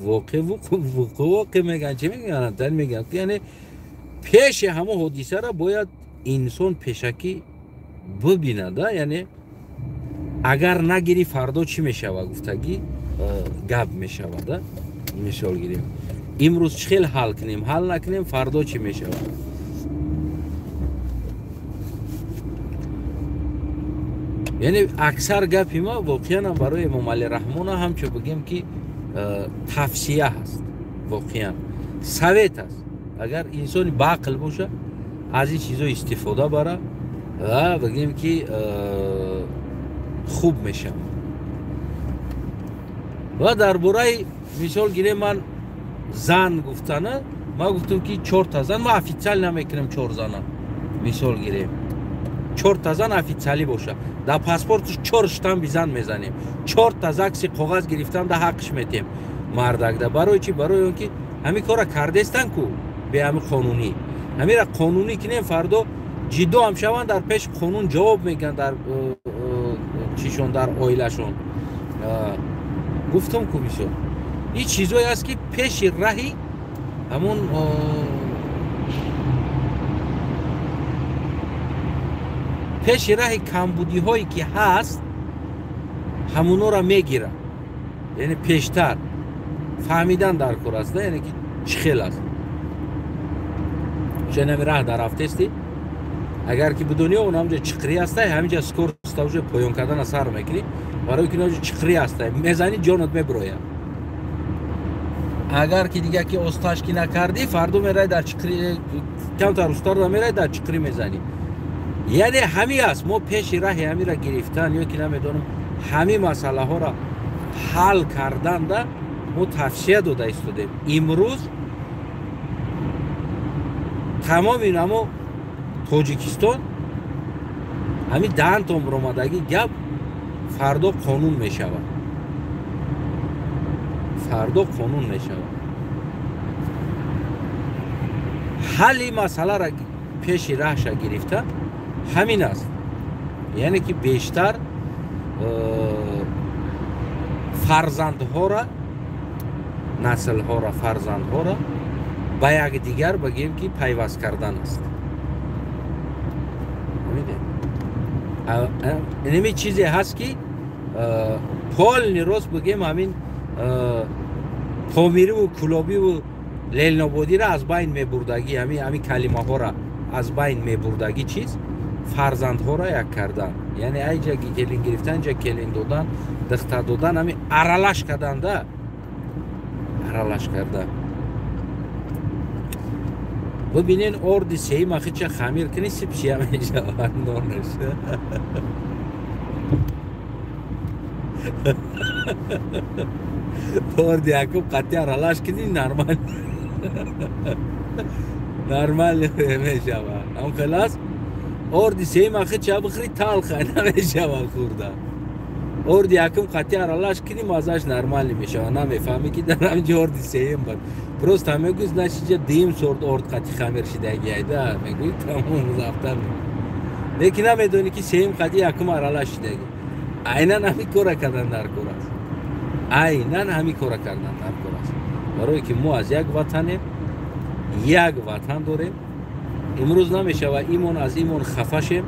воқеъ воқеъ мегӯянд, чӣ мегӯянд? Мегӯянд яъне пеши ҳамон ҳодисаро бояд инсон пешакӣ бибинад, яъне агар нагирӣ фардо чӣ мешавад гуфтагӣ гап мешавад. Мисол гирем, имрӯз чӣ хел ҳал кунем, ҳал накунем фардо чӣ мешавад? Яъне аксар гапи ма воқеан барои Эмомалӣ Раҳмона ҳамчун бигем ки тавсия ҳаст, воқеан совет аст. Агар инсони баақл боша, аз ин чизо истифода бара ва бигем ки хуб мешавад. Ва дар бораи мисол гирем, ман зан гуфтана, ман гуфтам ки 4 та зан, ман официал намекунам 4 зана. Мисол гирем, 4 та зан официалӣ боша, дар паспортш чор штампи зан мезанем, чорта ЗАГСи коғаз гирифтан да ҳаққш метем мардакда. Барои чӣ? Барои он ки ҳамин кора кардестан ку бе ҳами қонунӣ. Ҳамира қонунӣ кинем, фардо ҷиддо ҳам шаванд, дар пеши қонун ҷавоб мегӯянд, дар чишон, дар оилашон. Гуфтам ку, мисол, ин чизое аст, ки пеши раҳи ҳамон пеши раҳи камбудиҳое ки ҳаст, ҳамунора мегирад. Яъне пештар фаҳмидан дар кор аст, яъне ки чӣ хел аст. Нами раҳ дар рафтести, агар ки бидонӣ, он ҳамҷа чиқрӣ ҳастай, ҳаминҷа скороста уже поён кардана сар мекунӣ, барои ки ноҷа чиқрӣ ҳастай, мезанӣ, ҷонат мебирояд. Агар ки дига ки осташки накардӣ, фардо мерай дар чиқрӣ, камтар устарда мерай, дар чиқрӣ мезанӣ. Яъне ҳами аст, мо пеши раҳи ҳамира гирифтан ё ки намедонам, ҳами масъалаҳоро ҳал карданда мо тавсия дода истодем. Имрӯз тамоми намо Тоҷикистон ҳамин даҳантон биромадагӣ гап фардо қонун мешавад, фардо қонун мешавад. Ҳалли масъаларо пеши раҳша гирифта ҳамин аст, яъне ки бештар фарзандҳора, наслҳора, фарзандҳора ба якдигар бигем ки пайваст кардан аст. Инами чизе ҳаст, ки полный рост бигем, ҳамин помириву кулобиву лелнободиро аз байн мебурдагӣ, ҳамин калимаҳоро аз байн мебурдагӣ чиз фарзандҳоро як кардан, яъне айҷа келин гирифтан, ҷа келин додан, духтар додан, ҳамин аралаш карданда, аралаш кардан. Бибинен, орди сеюм ахича хамир кунӣ, сипсия мешавад нонаш. Орди якум қатъи аралаш кунӣ, нормал нормал мешавад. Ам хелас орди сеюм ахича бихӯри, талха намешавад хӯрда. Орди якум қатъи аралаш кунӣ, маззаш нормалӣ мешавад, намефаҳмӣ, ки дар ҳаминҷо орди сеюм буд. Просто мегӯй, значит, ҷа дуюм сорт орд қатъи хамир шидаги айда, мегӯй, тамом, зафтар. Лекин намедонӣ, ки сеюм қатъи якум аралаш шидаги. Айнан ҳамин кора кардан дар кор аст, айнан ҳамин кора кардан дар кор аст, барое ки мо аз як ватанем, як ватан дорем. Имрӯз намешава имон аз имон хафа шем,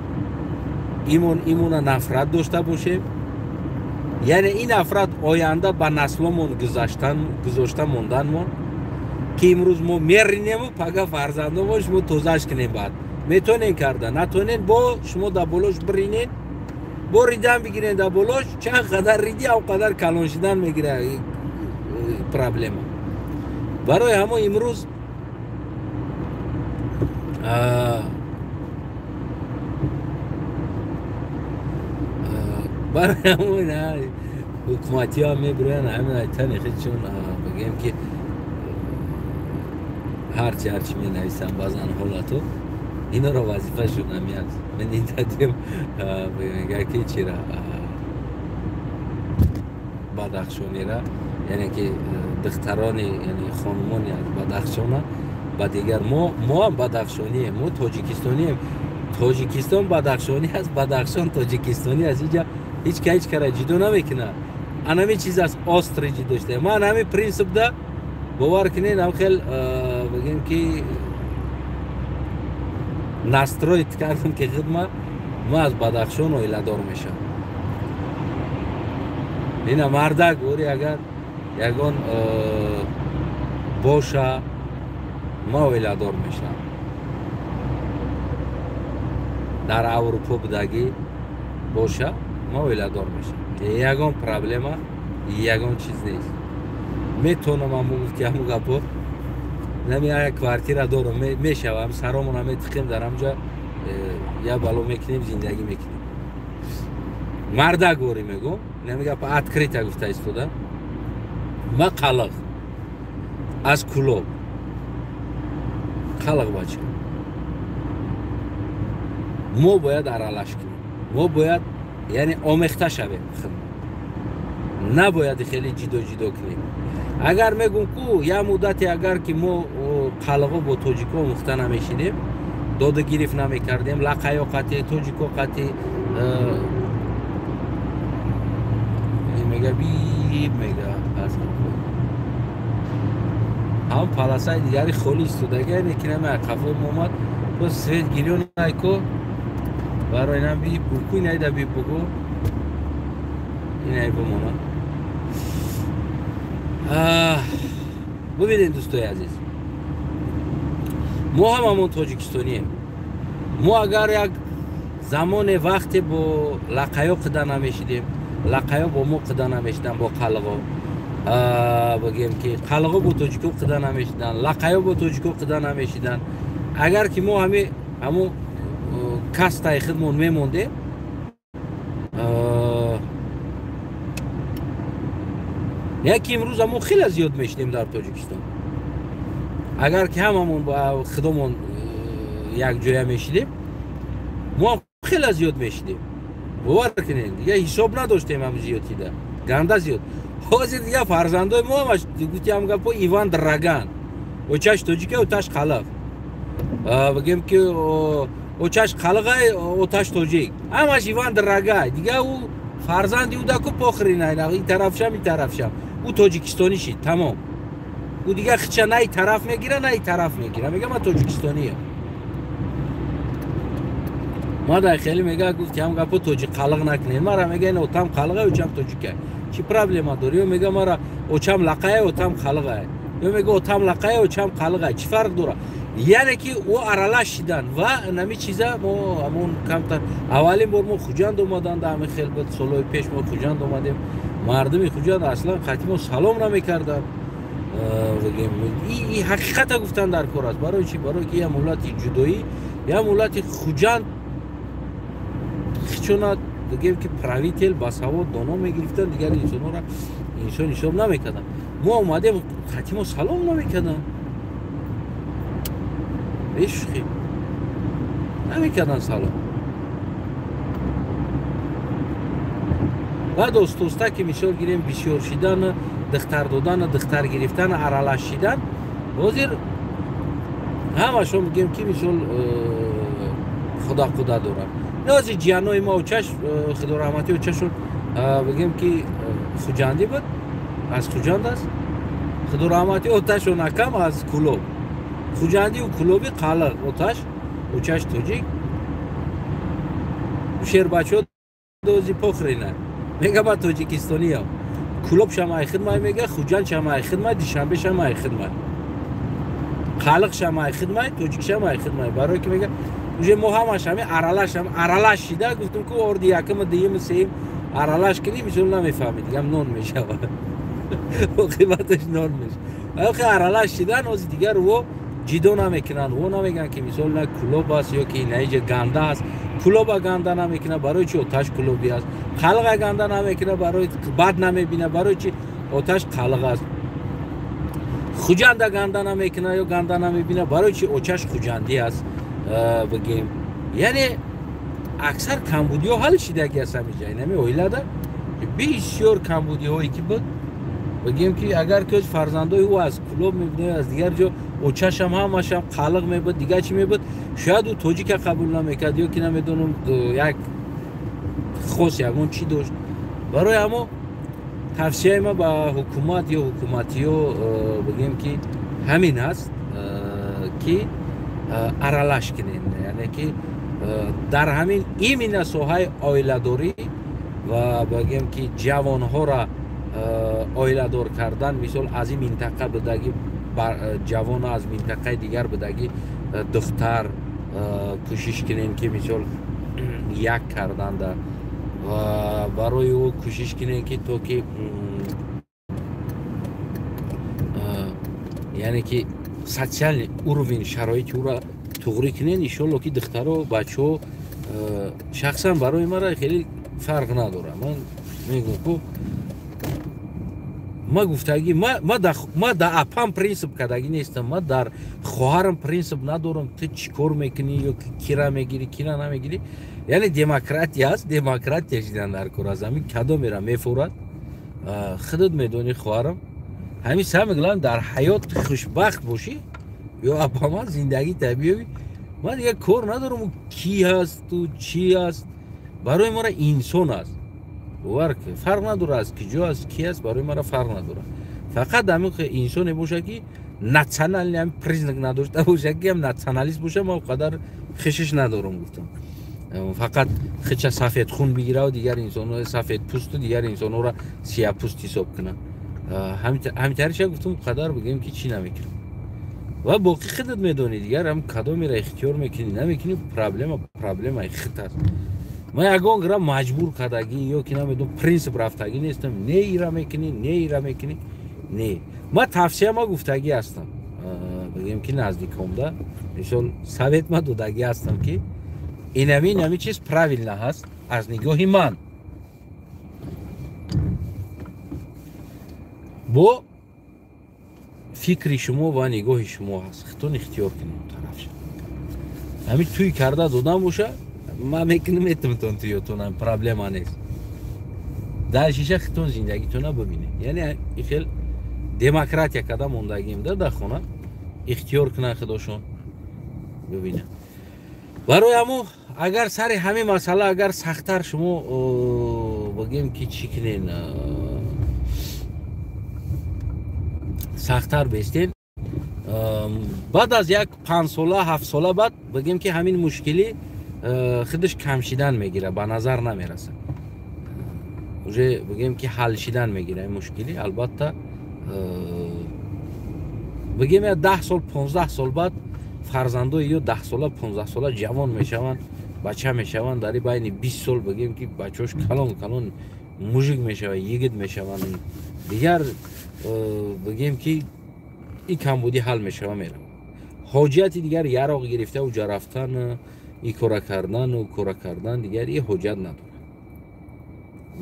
имон имона нафрат дошта бошем. Яъне ин нафрат оянда ба насломон гузошта монданмон, ки имрӯз мо меринему пага фарзандомо шумо тозаш кунем. Баъд метонен карда, натонен, бо шумо дар болош биринен, бо ридан бигирен дар болош. Чанд қадар риди, ав қадар калон шидан мегира проблема. Барои ҳамо имрӯз барои ҳамон ҳукуматиҳо мебироянд, ҳамин тани худшон бигем, ки ҳарчи ҳарчи менависам, баъзан ҳолато иноро вазифашон ҳами аст. Мен дидем, мега ки чира бадахшонира, яъне ки духтарони, яъне хонумони аз Бадахшона ба дигар. Мо ҳам бадахшонием, мо тоҷикистонием, Тоҷикистон бадахшонӣ аст, Бадахшон тоҷикистонӣ аст. Иҷа ҳеҷ ка ҳеҷ кара ҷидо намекунад. Анами чиз аст, острый ҷидо шуда. Ман ҳамин принсипда, бовар кунед, ам хел бигем ки настроить кардам, ки хидма ма аз Бадахшон оиладор мешавам. Ина мардак ори, агар ягон боша, ма оиладор мешавам. Дар Аврупо будагӣ боша, ма оиладор мешавам. Ягон проблема, ягон чиз нест. Метонам ҳаму гуфт, ки ҳаму гапо нами як квартира дорам, мешавам, саромона метиқем, дар ҳамҷа я бало мекунем, зиндагӣ мекунем. Мардак ворӣ мегӯм, нами гапа открыто гуфта истода. Ма қалиқ аз Кулоб, қалиқ бача. Ма Мо бояд аралаш кунем, мо бояд яъне омехта шавем, набояд хеле ҷидо ҷидо кунем. Агар мегум ку як муддате агар ки мо қалғо бо тоҷико омӯхта намешидем, дода гирифт намекардем, лақаё қати тоҷико қати мега биб мега аз ҳам паласаи дигари холи истодага некинаме қафои мо омад, боз свет гирён айко барои инам биб буку, инайда биб буку, инай бимона. Бубинед, дӯстои азиз, мо ҳамамон тоҷикистонием. Мо агар як замоне вақте бо лақаё қида намешидем, лақаё бо мо қида намешиданд, бо қалғо бигем ки қалғо бо тоҷико қида намешиданд, лақаё бо тоҷико қида намешиданд. Агар ки мо ҳами ҳамун кастаи худмон мемондем, яки имрӯз мо хеле зиёд мешидем дар Тоҷикистон. Агар ки ҳамамон ба худомон якҷоя мешидем, мо хеле зиёд мешидем. Бовар кунед, дига ҳисоб надоштем ҳам зиёдида, ганда зиёд. Ҳозир дига фарзандои мо ҳамаш гуфтиам гапо Иван Драган, очаш тоҷика, оташ қалиқ, бигем ки очаш қалиқай, оташ тоҷик, ҳамаш Иван Драгай. Дига ӯ фарзанди ӯ даку похрина, ин тарафшам, ин тарафшам, ӯ тоҷикистонӣ шид, тамом. Ӯ дига хича на ин тараф мегира, на ин тараф мегира, мега ман тоҷикистониям. Ма дар хеле мега гуфт ҳам гапо тоҷик қалиқ накунед. Мара мега ин отам қалиқай, очам тоҷикай, чӣ проблема дорӣ? Ё мега мара очам лақай, отам қалиқай, ё мега отам лақай, очам қалиқай, чӣ фарқ дора? Яъне ки ӯ аралаш шидан ва нами чиза мо ҳамон камтар. Аввалин бор мо Хуҷанд омаданд, ҳамин хел буд, солҳои пеш мо Хуҷанд омадем, мардуми Хуҷанд аслан қати мо салом намекарданд. И ҳақиқата гуфтан дар кор аст. Барои чӣ? Барои ки я муллати ҷудоӣ, я муллати Хуҷанд хичона бигем ки правител басавод доно мегирифтанд, дигар инсонҳоро инсон ҳисоб намекарданд. Мо омадем, қати мо салом намекарданд, бешӯхӣ намекарданд салом. Баъд остоста ки мисол гирем бисёр шидан, духтар додан, духтар гирифтан, аралаш шидан, ҳозир ҳамашон мегӯем ки мисол худа худа доранд. Ҳозир ҷиянои ма очаш, худо раҳматӣ очашон, бигем ки хуҷандӣ буд, аз Хуҷанд аст. Худо раҳматӣ оташон акам аз Кулоб, хуҷандию Кулоби қалиқ оташ, очаш тоҷик. Шербачо дози похрина мега ба тоҷикистониям, Кулоб шамай хидмай мега, Хуҷанд шамай хидмай, Душанбе шамай хидмай, қалиқ шамай хидмай, тоҷик шамай хидмай. Барое ки мега уже мо ҳамаш ҳами аралаш аралаш шида, гуфтум ку орди якум, дуюм, сеюм аралаш кунӣ, мисол намефаҳмӣ, дигам нон мешавад, оқибаташ нон мешавад. Охи аралаш шидан ози дигар во ҷидо намекунанд, во намегӯянд ки мисол на Кулоб аст ё ки наиҷа ганда аст. Кулоба ганда намекунад, барои чи оташ кулобӣ аст. Қалиқа ганда намекунад, барои бад намебинад, барои чи оташ қалиқ аст. Хуҷанда ганда намекунад ё ганда намебинад, барои чи очаш хуҷандӣ аст. Бигем яъне аксар камбудиҳо ҳал шидаги аст ҳамиҷа, инами оилада бисёр камбудиҳое ки буд. Бигем ки агар ки фарзандои ӯ аз Кулоб мебуд, аз дигар ҷо, очашам ҳамашам қалиқ мебуд, дигар чӣ мебуд, шояд ӯ тоҷика қабул намекард ё ки намедонам як хос ягон чӣ дошт. Барои ҳамо тавсияи ма ба ҳукумат ё ҳукуматиё бигем ки ҳамин аст ки аралаш кунед, яъне ки дар ҳамин именно соҳаи оиладорӣ ва бигем ки ҷавонҳоро оиладор кардан, мисол аз ин минтақа будаги ҷавон, аз минтақаи дигар будаги духтар, кӯшиш кунем ки мисол як карданда ва барои ӯ кӯшиш кунем ки то ки яъне ки социальный уровень шароити ӯра туғрӣ кунен. Иншолло ки духтаро, бачаҳо, шахсан барои мара хеле фарқ надорад. Ман мегӯм ку Ма гуфтагӣ, ма дар апам принсип кардагӣ нестам, ма дар хоҳарам принсип надорам. Ту чӣ кор мекунӣ ё кира мегирӣ, кира намегирӣ. Яъне демократия аст, демократия шидан дар кор аст. Ҳамин кадомера мефурад, худат медонӣ, хоҳарам. Ҳамин самое главное, дар ҳаёт хушбахт бошӣ ё апама зиндагӣ табиёвӣ. Ман дигар кор надорам, ки ҳасту чӣ аст. Барои мара инсон аст, бовар кун, фарқ надорад аз киҷо аст, ки аст, барои мара фарқ надорад. Фақат ҳамин инсоне бошад, ки национальный ҳам признак надошта бошад, ки ҳам националист бошад, ман қадар хешиш надорам. Гуфтам, фақат хича сафедхун бигираву дигар инсонҳои сафедпӯсту дигар инсонҳоро сияҳпӯст ҳисоб кунад. Ҳамитариша гуфтам, қадар бигӯем, ки чӣ намекунам. Ва боқӣ худат медонӣ, дигар ҳам кадомеро ихтиёр мекунӣ, намекунӣ, проблемаи хит аст. Ман ягон гра маҷбур кардагӣ ё ки намедонам, принсип рафтагӣ нестам. Не ира мекунӣ, не ира мекунӣ, не. Ман тавсия ма гуфтагӣ ҳастам, бигем, ки наздикомда, мисол, совет ма додагӣ ҳастам, ки инами чиз правильно ҳаст аз нигоҳи ман. Бо фикри шумо ва нигоҳи шумо ҳаст, хитон ихтиёр кунед тарафша. Ҳамин тӯй карда додан боша, ман мекунам, метавонтон туётонам, проблема нест. Дар шиша хитон зиндагитона бибинед. Яъне хел демократия карда мондагием да дар хона, ихтиёр кунанд, худошон бибинанд. Барои ҳамо, агар сари ҳамин масъала агар сахттар шумо, бигем, ки чӣ кунен, сахттар бестен, баъд аз як 5 сола, 7 сола баъд, бигем, ки ҳамин мушкилӣ худаш кам шидан мегира, ба назар намерасад, уже, бигем, ки ҳал шидан мегира ин мушкилӣ. Албатта, бигем, я 10 сол, 15 сол баъд фарзандои ё 10 сола, 15 сола ҷавон мешаванд, бача мешаванд. Дар байни 20 сол, бигем, ки бачаош калон калон мужик мешаванд, йигит мешаванд. Дигар, бигем, ки ин камбудӣ ҳал мешава, меравад. Ҳоҷияти дигар яроқ гирифта уҷа рафтан, и кора кардану кора кардан дигар и ҳоҷат надорад.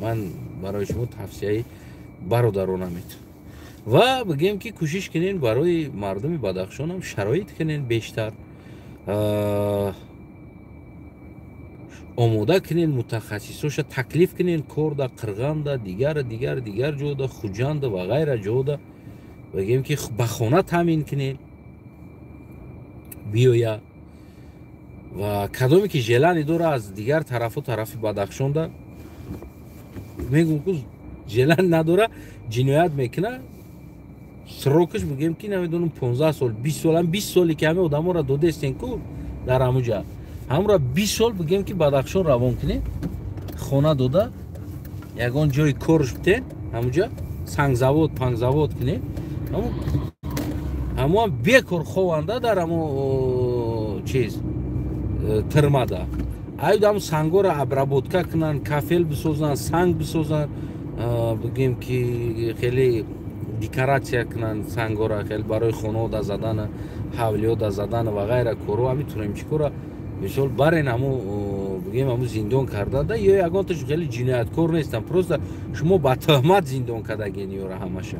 Ман барои шумо тавсияи бародарона метавонам. Ва, бигем, ки кӯшиш кунен, барои мардуми Бадахшонам шароит кунен, бештар омода кунен, мутахассисоша таклиф кунен корда, Қирғанда, дигар, дигар, дигар ҷода, Хуҷанда ва ғайра ҷода, бигем, ки ба хона таъмин кунен, биёя. Ва кадоме ки желание дора аз дигар тарафу тарафи Бадахшонда, мегӯм, ку желание надора, ҷиноят мекуна, срок аш, бигем, ки намедонам, 15 сол, 20 сол, ҳам 20 соле ки ҳама одаморо додестен ку дар ҳамуҷа, ҳамро 20 сол, бигем, ки Бадахшон равон кунед, хона дода, ягон ҷои корш битен, ҳамуҷа сангзавод, пангзавод кунед. Ҳамоам бекор хованда дар ҳамо чиз тирмада аюд, ҳам сангоро обработка кунанд, кафел бисозанд, санг бисозанд, бигем, ки хеле декоратсия кунанд сангора, хеле барои хонаода задан, ҳавлиёда задан ва ғайра коро. Ҳами туремчикора, мисол, барен, ҳамо, бигем, ҳамо зиндон кардада ё ягонташ хеле ҷинояткор нестам, просто шумо ба тӯҳмат зиндон кардаген ёра ҳамаша.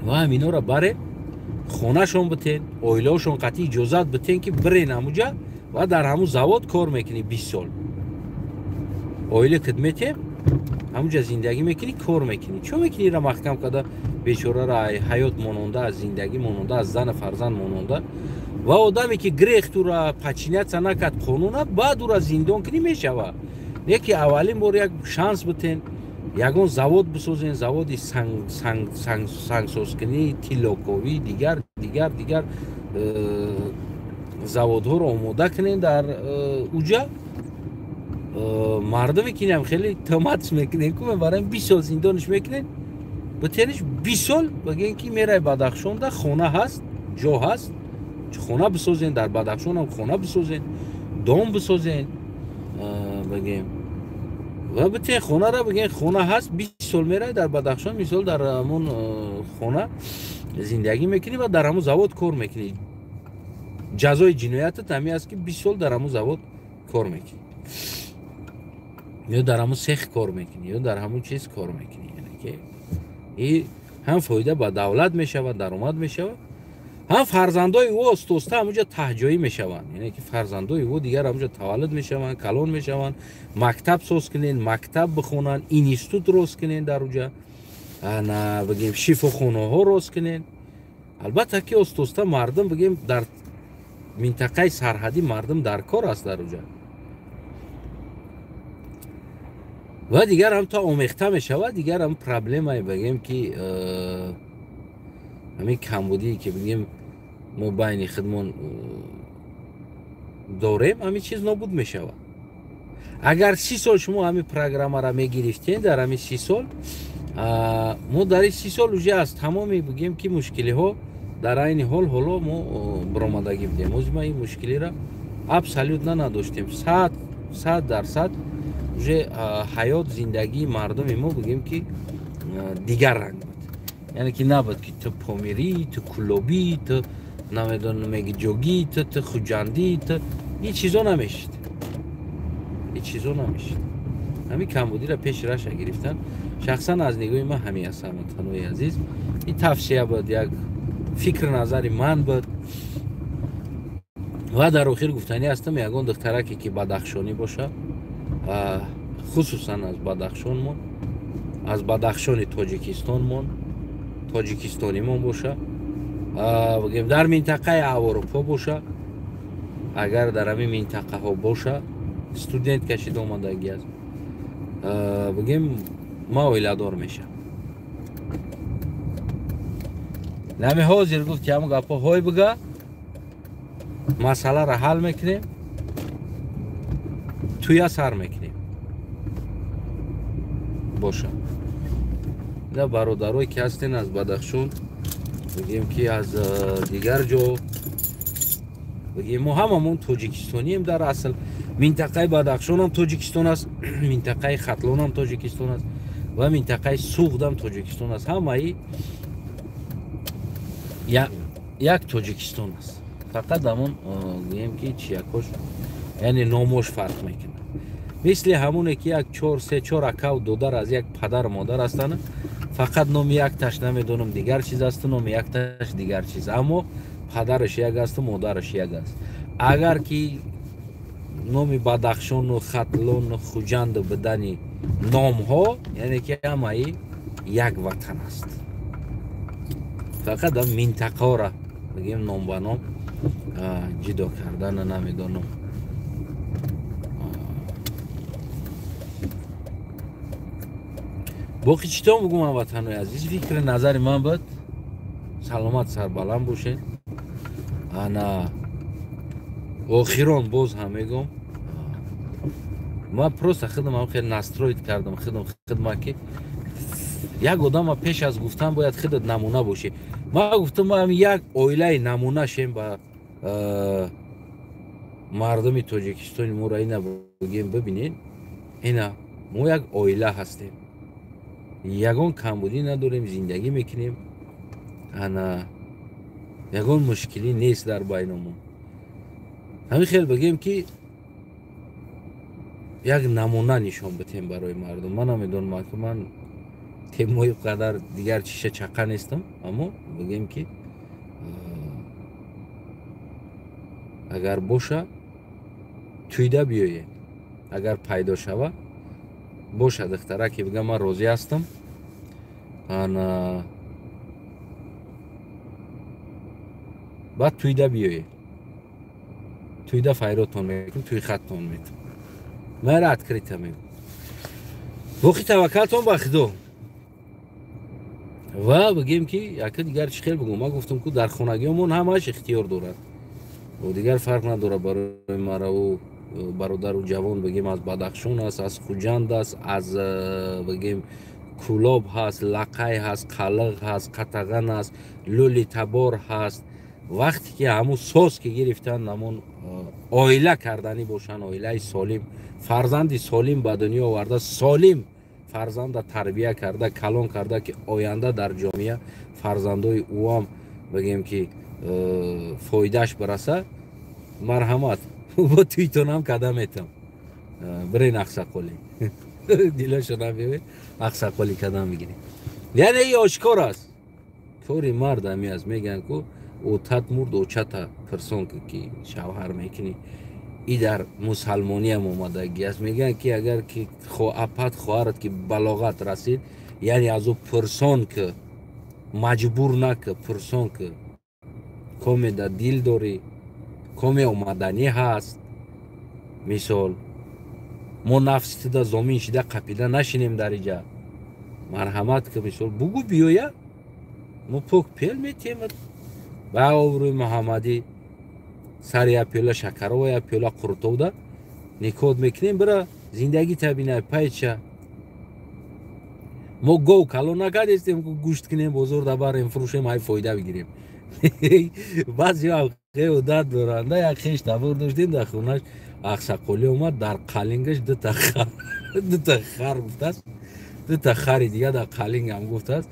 Ва ҳаминора барен, хонашон битен, оилаошон қатъи иҷозат битен, ки бирен ҳамуҷа ва дар ҳамун завод кор мекунӣ 20 сол, оила кид метем, ҳамуҷа зиндагӣ мекунӣ, кор мекунӣ. Чо мекунӣ ира маҳкам карда, бечорара ҳаёт мононда, аз зиндагӣ мононда, аз зану фарзанд мононда? Ва одаме ки грехт, ура подчиняться накард қонуна, баъд ура зиндон кунӣ мешава. Не ки аввалин бор як шанс битен, ягон завод бисозен, заводи сангсозкунӣ, тиллоковӣ, дигар, дигар, дигар заводҳоро омода кунен дар уҷа. Мардуме ки инам хеле тӯҳматш мекунен ку, мебарем, 20 сол зиндонш мекунен, битениш 20 сол, бигӯен, ки мерай Бадахшонда, хона ҳаст, ҷо ҳаст, хона бисозен, дар Бадахшонам хона бисозен, дом бисозен, бигем, ва битен хонара, бигӯен, хона ҳаст, 20 сол мерай дар Бадахшон, мисол, дар ҳамон хона зиндагӣ мекунӣ ва дар ҳамон завод кор мекунӣ. Ҷазои ҷиноятат ҳамин аст, ки 20 сол дар ҳамон завод кор мекунӣ ё дар ҳамон сех кор мекунӣ, ё дар ҳамон чиз кор мекунӣ. Яъне ки И ҳам фоида ба давлат мешавад, даромад мешавад, ҳам фарзандои ӯ оста-оста ҳамуҷа таҳҷоӣ мешаванд. Яъне ки фарзандои ӯ дигар ҳамуҷа таваллуд мешаванд, калон мешаванд, мактаб соз кунен, мактаб бихонанд, институт рост кунен дар уҷа, ана бигем шифохонаҳо рост кунен. Албатта ки оста-оста мардум бигем дар минтақаи сарҳадӣ мардум дар кор аст дар уҷа. Ва дигар ҳам то омехта мешавад, дигар ҳам проблемае бигем ки ҳамин камбудие ки бигем мо байни худмон дорем, ҳамин чиз нобуд мешавад. Агар 30 сол шумо ҳамин программаро мегирифтен, дар ҳамин 30 сол мо дар ин 30 сол уже аз тамоми бигем ки мушкилиҳо дар айни ҳол ҳоло мо баромадагӣ будем. Ҳозир ма ин мушкилиро абсолютно надоштем. 100% уже ҳаёт, зиндагии мардуми мо бигем ки дигар ранг буд. Яъне ки набуд ки ту помирӣ, ту кулобӣ, ту намедонам мегиҷогӣ, ту хуҷандӣ, ту ин чизо намешид. Ин чизо намешид. Ҳамин камбудиро пеши раша гирифтан. Шахсан аз нигоҳи ман ҳамин аст, ҳамватанои азиз. Ин тавсия буд, як фикр назари ман буд. Ва дар охир гуфтанӣ ҳастам, ягон духтараке ки бадахшонӣ боша, хусусан аз Бадахшонмон, аз Бадахшони Тоҷикистонмон, тоҷикистонимон боша, бигем дар минтақаи Аврупо боша, агар дар ҳамин минтақаҳо боша, студент кашида омадагӣ аст, бигем ман оиладор мешавам. Нами ҳозир гуфт ки ҳамон гапҳо ҳой бига, масъаларо ҳал мекунем, туя сар мекунем. Боша. Да бародарое ки ҳастен аз Бадахшон, бигем ки аз дигар ҷо, бигем мо ҳамамон тоҷикистонием дар асл. Минтақаи Бадахшонам Тоҷикистон аст, минтақаи Хатлонам Тоҷикистон аст ва минтақаи Суғдам Тоҷикистон аст. Ҳамаи як Тоҷикистон аст. Фақат ҳамон гӯем ки чиякош, яъне номош фарқ мекунад. Мисли ҳамоне ки як 4 3 4 акав додар аз як падар модар ҳастанд, фақат номи якташ намедонам дигар чиз аст, номи якташ дигар чиз, аммо падараш як аст, модараш як аст. Агар ки номи Бадахшону Хатлону Хуҷанду бидани номҳо, яъне ки ҳамаи як ватан аст. Фақат ам минтақаро бигем ном ба ном ҷидо кардана намедонам. Боқи читон бугум, ҳамватанои азиз, фикри назари ман буд. Саломат, сарбаланд бошед. Ана охирон боз ҳам мегӯм, ман просто худам ҳам хеле настроит кардам худам хидма ки як одама пеш аз гуфтан бояд худат намуна бошӣ. Ман гуфтам ман як оилаи намуна шем ба мардуми Тоҷикистони моро ина бигем, бибинед, ина мо як оила ҳастем, ягон камбудӣ надорем, зиндагӣ мекунем, ана ягон мушкилӣ нест дар байнамон. Ҳамин хел бигем ки як намуна нишон битем барои мардум. Ман намедонам ки ман темои қадар дигар чиша чақа нестам, аммо бигем ки агар боша тӯйда биёед, агар пайдо шава боша духтара ки бигам ман розӣ ҳастам, ана баъд тӯйда биёед, тӯйда файротон мекунем, тӯй хаттон метам. Мара открыто мегӯм. Боқи таваккалтон ба Худо. Ва бигем ки яке дигар чӣ хел бигӯм, ман гуфтам ку дар хонагиҳомон ҳамааш ихтиёр дорад, дигар фарқ надорад барои мара ӯ бародару ҷавон бигем аз Бадахшон аст, аз Хуҷанд аст, аз бигем Кулоб ҳаст, Лақай ҳаст, Қалиғ ҳаст, Қатаған ҳаст, Лӯли Табор ҳаст. Вақте ки ҳамун соз ки гирифтан, ҳамун оила карданӣ бошанд, оилаи солим, фарзанди солим ба дунё оварда, солим фарзанда тарбия карда, калон карда ки оянда дар ҷомеа фарзандои ӯам бигем ки фоидааш бираса, марҳамат, бо туйтонам када метам. Бирен ақсақолӣ, дилошонам биёед, ақсақолӣ кадам бигирем. Яъне и ошкор аст, кори мард ҳами аст. Мегӯянд ку, отат мурд, очата пирсон ки шавҳар мекунӣ. И дар мусалмониам омадагӣ аст. Мегӯянд ки агар ки апат, хоҳарат ки балоғат расид, яъне аз ӯ пирсон ки, маҷбур наки, пирсон ки коме да дил дорӣ, коме омаданӣ ҳаст. Мисол, мо нафси туда зомин шида қапида нашинем дар иҷа. Марҳамат ки, мисол, бугӯ, биёя, мо пок пел метиҳем ба обрӯи Муҳаммадӣ, сари як пиёла шакарова, як пиёла қуртовда никоҳ мекунем. Бира, зиндагӣ табина пайча. Мо гов калон накардестем, гӯшт кунем, бозор дабарем, фурӯшем, ҳай фоида бигирем. Баъзеҳо одат доранда. Як хеш табор доштем, дар хонаш ақсақолӣ омад, дар қалингаш дута хар гуфтааст, дута хари дига дар қалингам гуфтааст.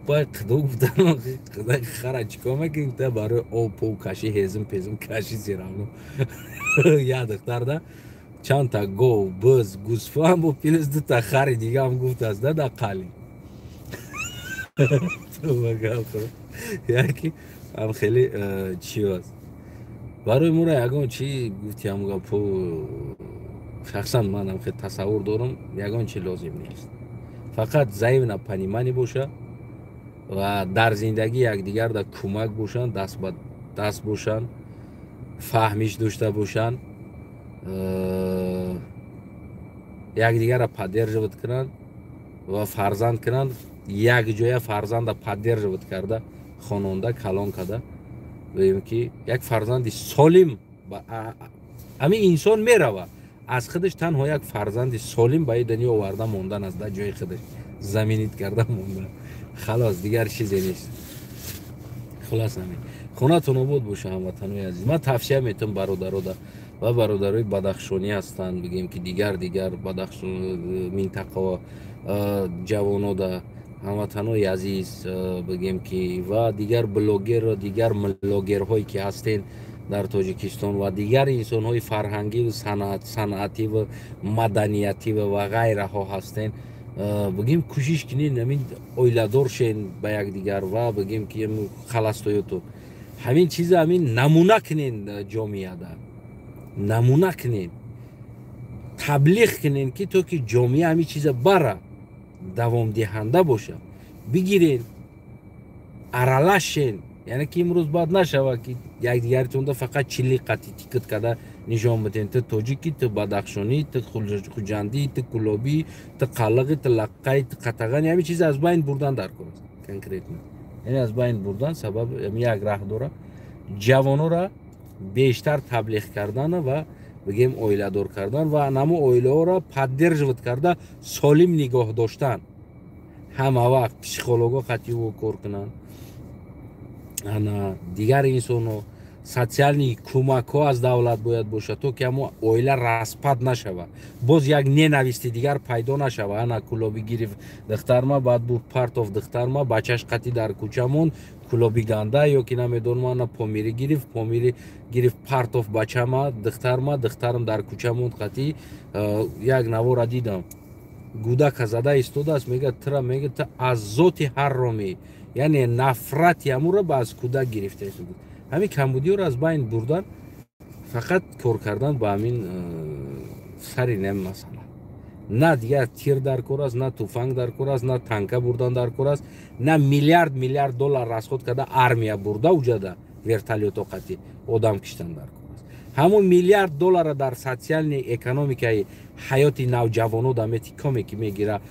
Бай қидо гуфтан, қидай хара чикор мекунӣ? Та барои об пов кашӣ, ҳезм пезм кашӣ зиравно. Як духтарда чандта гов, биз, гӯсфанд бо плюс дута хари дигаам гуфтааст да дар қалинг. Яки ам хеле чи аст барои моро, ягон чи гуфти ҳам гапо. Шахсан манам хеле тасаввур дорам, ягон чи лозим нест, фақат взаимопонимание боша ва дар зиндагӣ якдигарда кӯмак бошанд, даст ба даст бошанд, фаҳмиш дошта бошанд, якдигарро поддерживать кунанд ва фарзанд кунанд, якҷоя фарзанда поддерживать карда, хононда, калон карда, гӯем ки як фарзанди солим ҳамин инсон мерава аз худаш. Танҳо як фарзанди солим ба ин дунё оварда мондан аст, дар ҷои худаш заменить карда мондан, халос, дигар чизе нест. Хулас, ҳамин. Хонатон обод боша, ҳамватанои азиз. Ман тавсия метавам бародарода ва бародарои бадахшонӣ ҳастанд, бигем ки дигар Бадахшон минтақао ҷавонода, ҳамватанои азиз, бигем ки ва дигар блогерро, дигар млогерҳое ки ҳастен дар Тоҷикистон ва дигар инсонҳои фарҳангиву санъативу маданиятиву ва ғайраҳо ҳастен, бигем, кӯшиш кунед, ҳамин оиладор шен ба якдигар ва бигем ки халастоёту ҳамин чиза ҳамин намуна кунен, ҷомеада намуна кунен, таблиғ кунен, ки то ки ҷомеа ҳамин чиза бара давомдиҳанда боша. Бигирен, аралашен, яъне ки имрӯз баъд нашава ки якдигаритонда фақат чили қати тикит карда нишон биден: ту тоҷикӣ, ту бадахшонӣ, ту хуҷандӣ, ту кулобӣ, ту қалиғӣ, ту лаққаи, ту қатағани. Ҳамин чиз аз байн бурдан дар кор аст конкретно. Яъне аз байн бурдан сабаб як раҳ дора: ҷавонора бештар таблиғ кардан ва бигем оиладор кардан ва намо оилаҳоро поддерживать карда, солим нигоҳ доштан. Ҳама вақт психолого қативо кор кунанд, ана дигар инсонҳо, социальный кӯмакҳо аз давлат бояд бошад, то ки ҳамо оила распад нашава, боз як ненависти дигар пайдо нашава. Ана кулоби гирифт духтарма, баъд буд партов духтарма, бачаш қатӣ дар кӯча монд, кулоби ганда ё ки намедонам, ана помири гирифт, помири гирифт, партов бачама, духтарма, духтарам дар кӯча монд қатӣ. Як навора дидам, гудака зада истодааст, мега тра, мега ту аз зоти ҳарромӣ, яъне нафрати ҳамуро ба аз кӯдак гирифта. Ҳамин камбудиёро аз байн бурдан, фақат кор кардан ба ҳамин сари нем масъала. На дигар тир дар кор аст, на туфанг дар кор аст, на танка бурдан дар кор аст, на миллиард миллиард доллар расход карда, армия бурда, уҷада вертолёто қатӣ одам киштан дар кор аст. Ҳамон миллиард доллара дар социальный экономикаи ҳаёти навҷавоно да мети, коме ки мегира,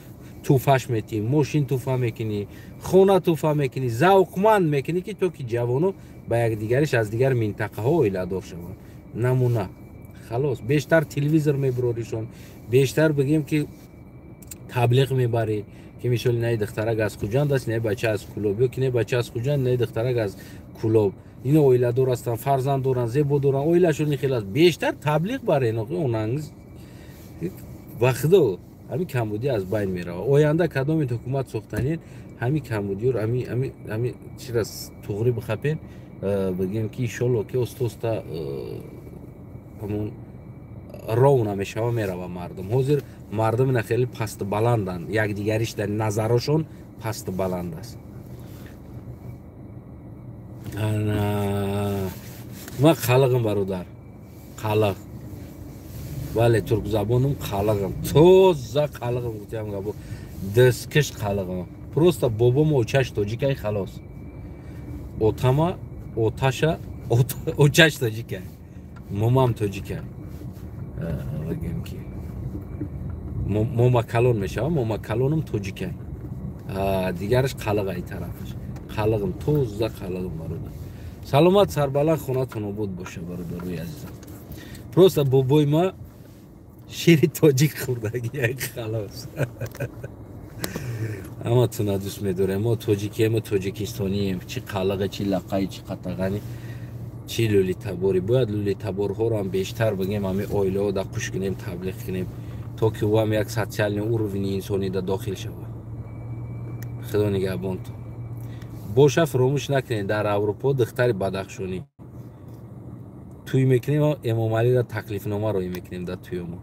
туфаш метӣ, мошин туфа мекунӣ, хона туфа мекунӣ, завқманд мекунӣ, ки то ки ҷавоно ба якдигариш аз дигар минтақаҳо оиладор шаванд, намуна. Халос, бештар телевизор мебуроришон, бештар бигем ки таблиғ мебарӣ, ки мисоли наи духтарак аз Хуҷанд аст, не бача аз Кулоб, ё ки не бача аз Хуҷанд, не духтарак аз Кулоб, ино оиладор ҳастанд, фарзанд доранд, зебо доранд, оилашон хел аст. Бештар таблиғ барен онанг. Ба худо, ҳамин камбудӣ аз байн меравад. Оянда кадоми ҳукумат сохтанед, ҳамин камбудиёро ҳами чира туғрӣ бихапен. Бигем ки иншолло ки оста оста ҳамон ров намешава, мерава мардум. Ҳозир мардум ина хеле пасту баланданд, якдигариш дар назарошон. Пасту баланд аст. Ман қалиғам, бародар, қалиғ. Бале, туркзабонум, қалиғам, тоза қалиғам. Гуфтиам гапо, дасткиш қалиғам. Просто бобому очаш тоҷикай, халос. Отама, оташа, очаш тоҷикай, момам тоҷикай. Бигем, ки мома калон мешава, мома калонум тоҷикай, дигараш қалиғай, тарафаш қалиғам, тоза қалиғам. Бародар, саломат, сарбаланд, хонатон обод боша, бародарои азизам. Просто бобои ма шири тоҷик хӯрдаги, халос. Ҳаматона дӯст медорем. Мо тоҷикием, мо тоҷикистонием. Чӣ қалиғе, чӣ лаққаи, чӣ қатағани, чӣ лӯлитаборӣ. Бояд лӯлитаборҳоро ҳам бештар бигем, ҳами оилаҳо да қуш кунем, таблиғ кунем, то ки ӯ як социальный уровень и инсонида дохил шавад. Худо нигаҳбонтон боша. Фуромӯш накунед, дар Аврупо духтари бадахшонӣ тӯй мекунем, Эмомалиро таклифнома роӣ мекунем дар тӯёмо.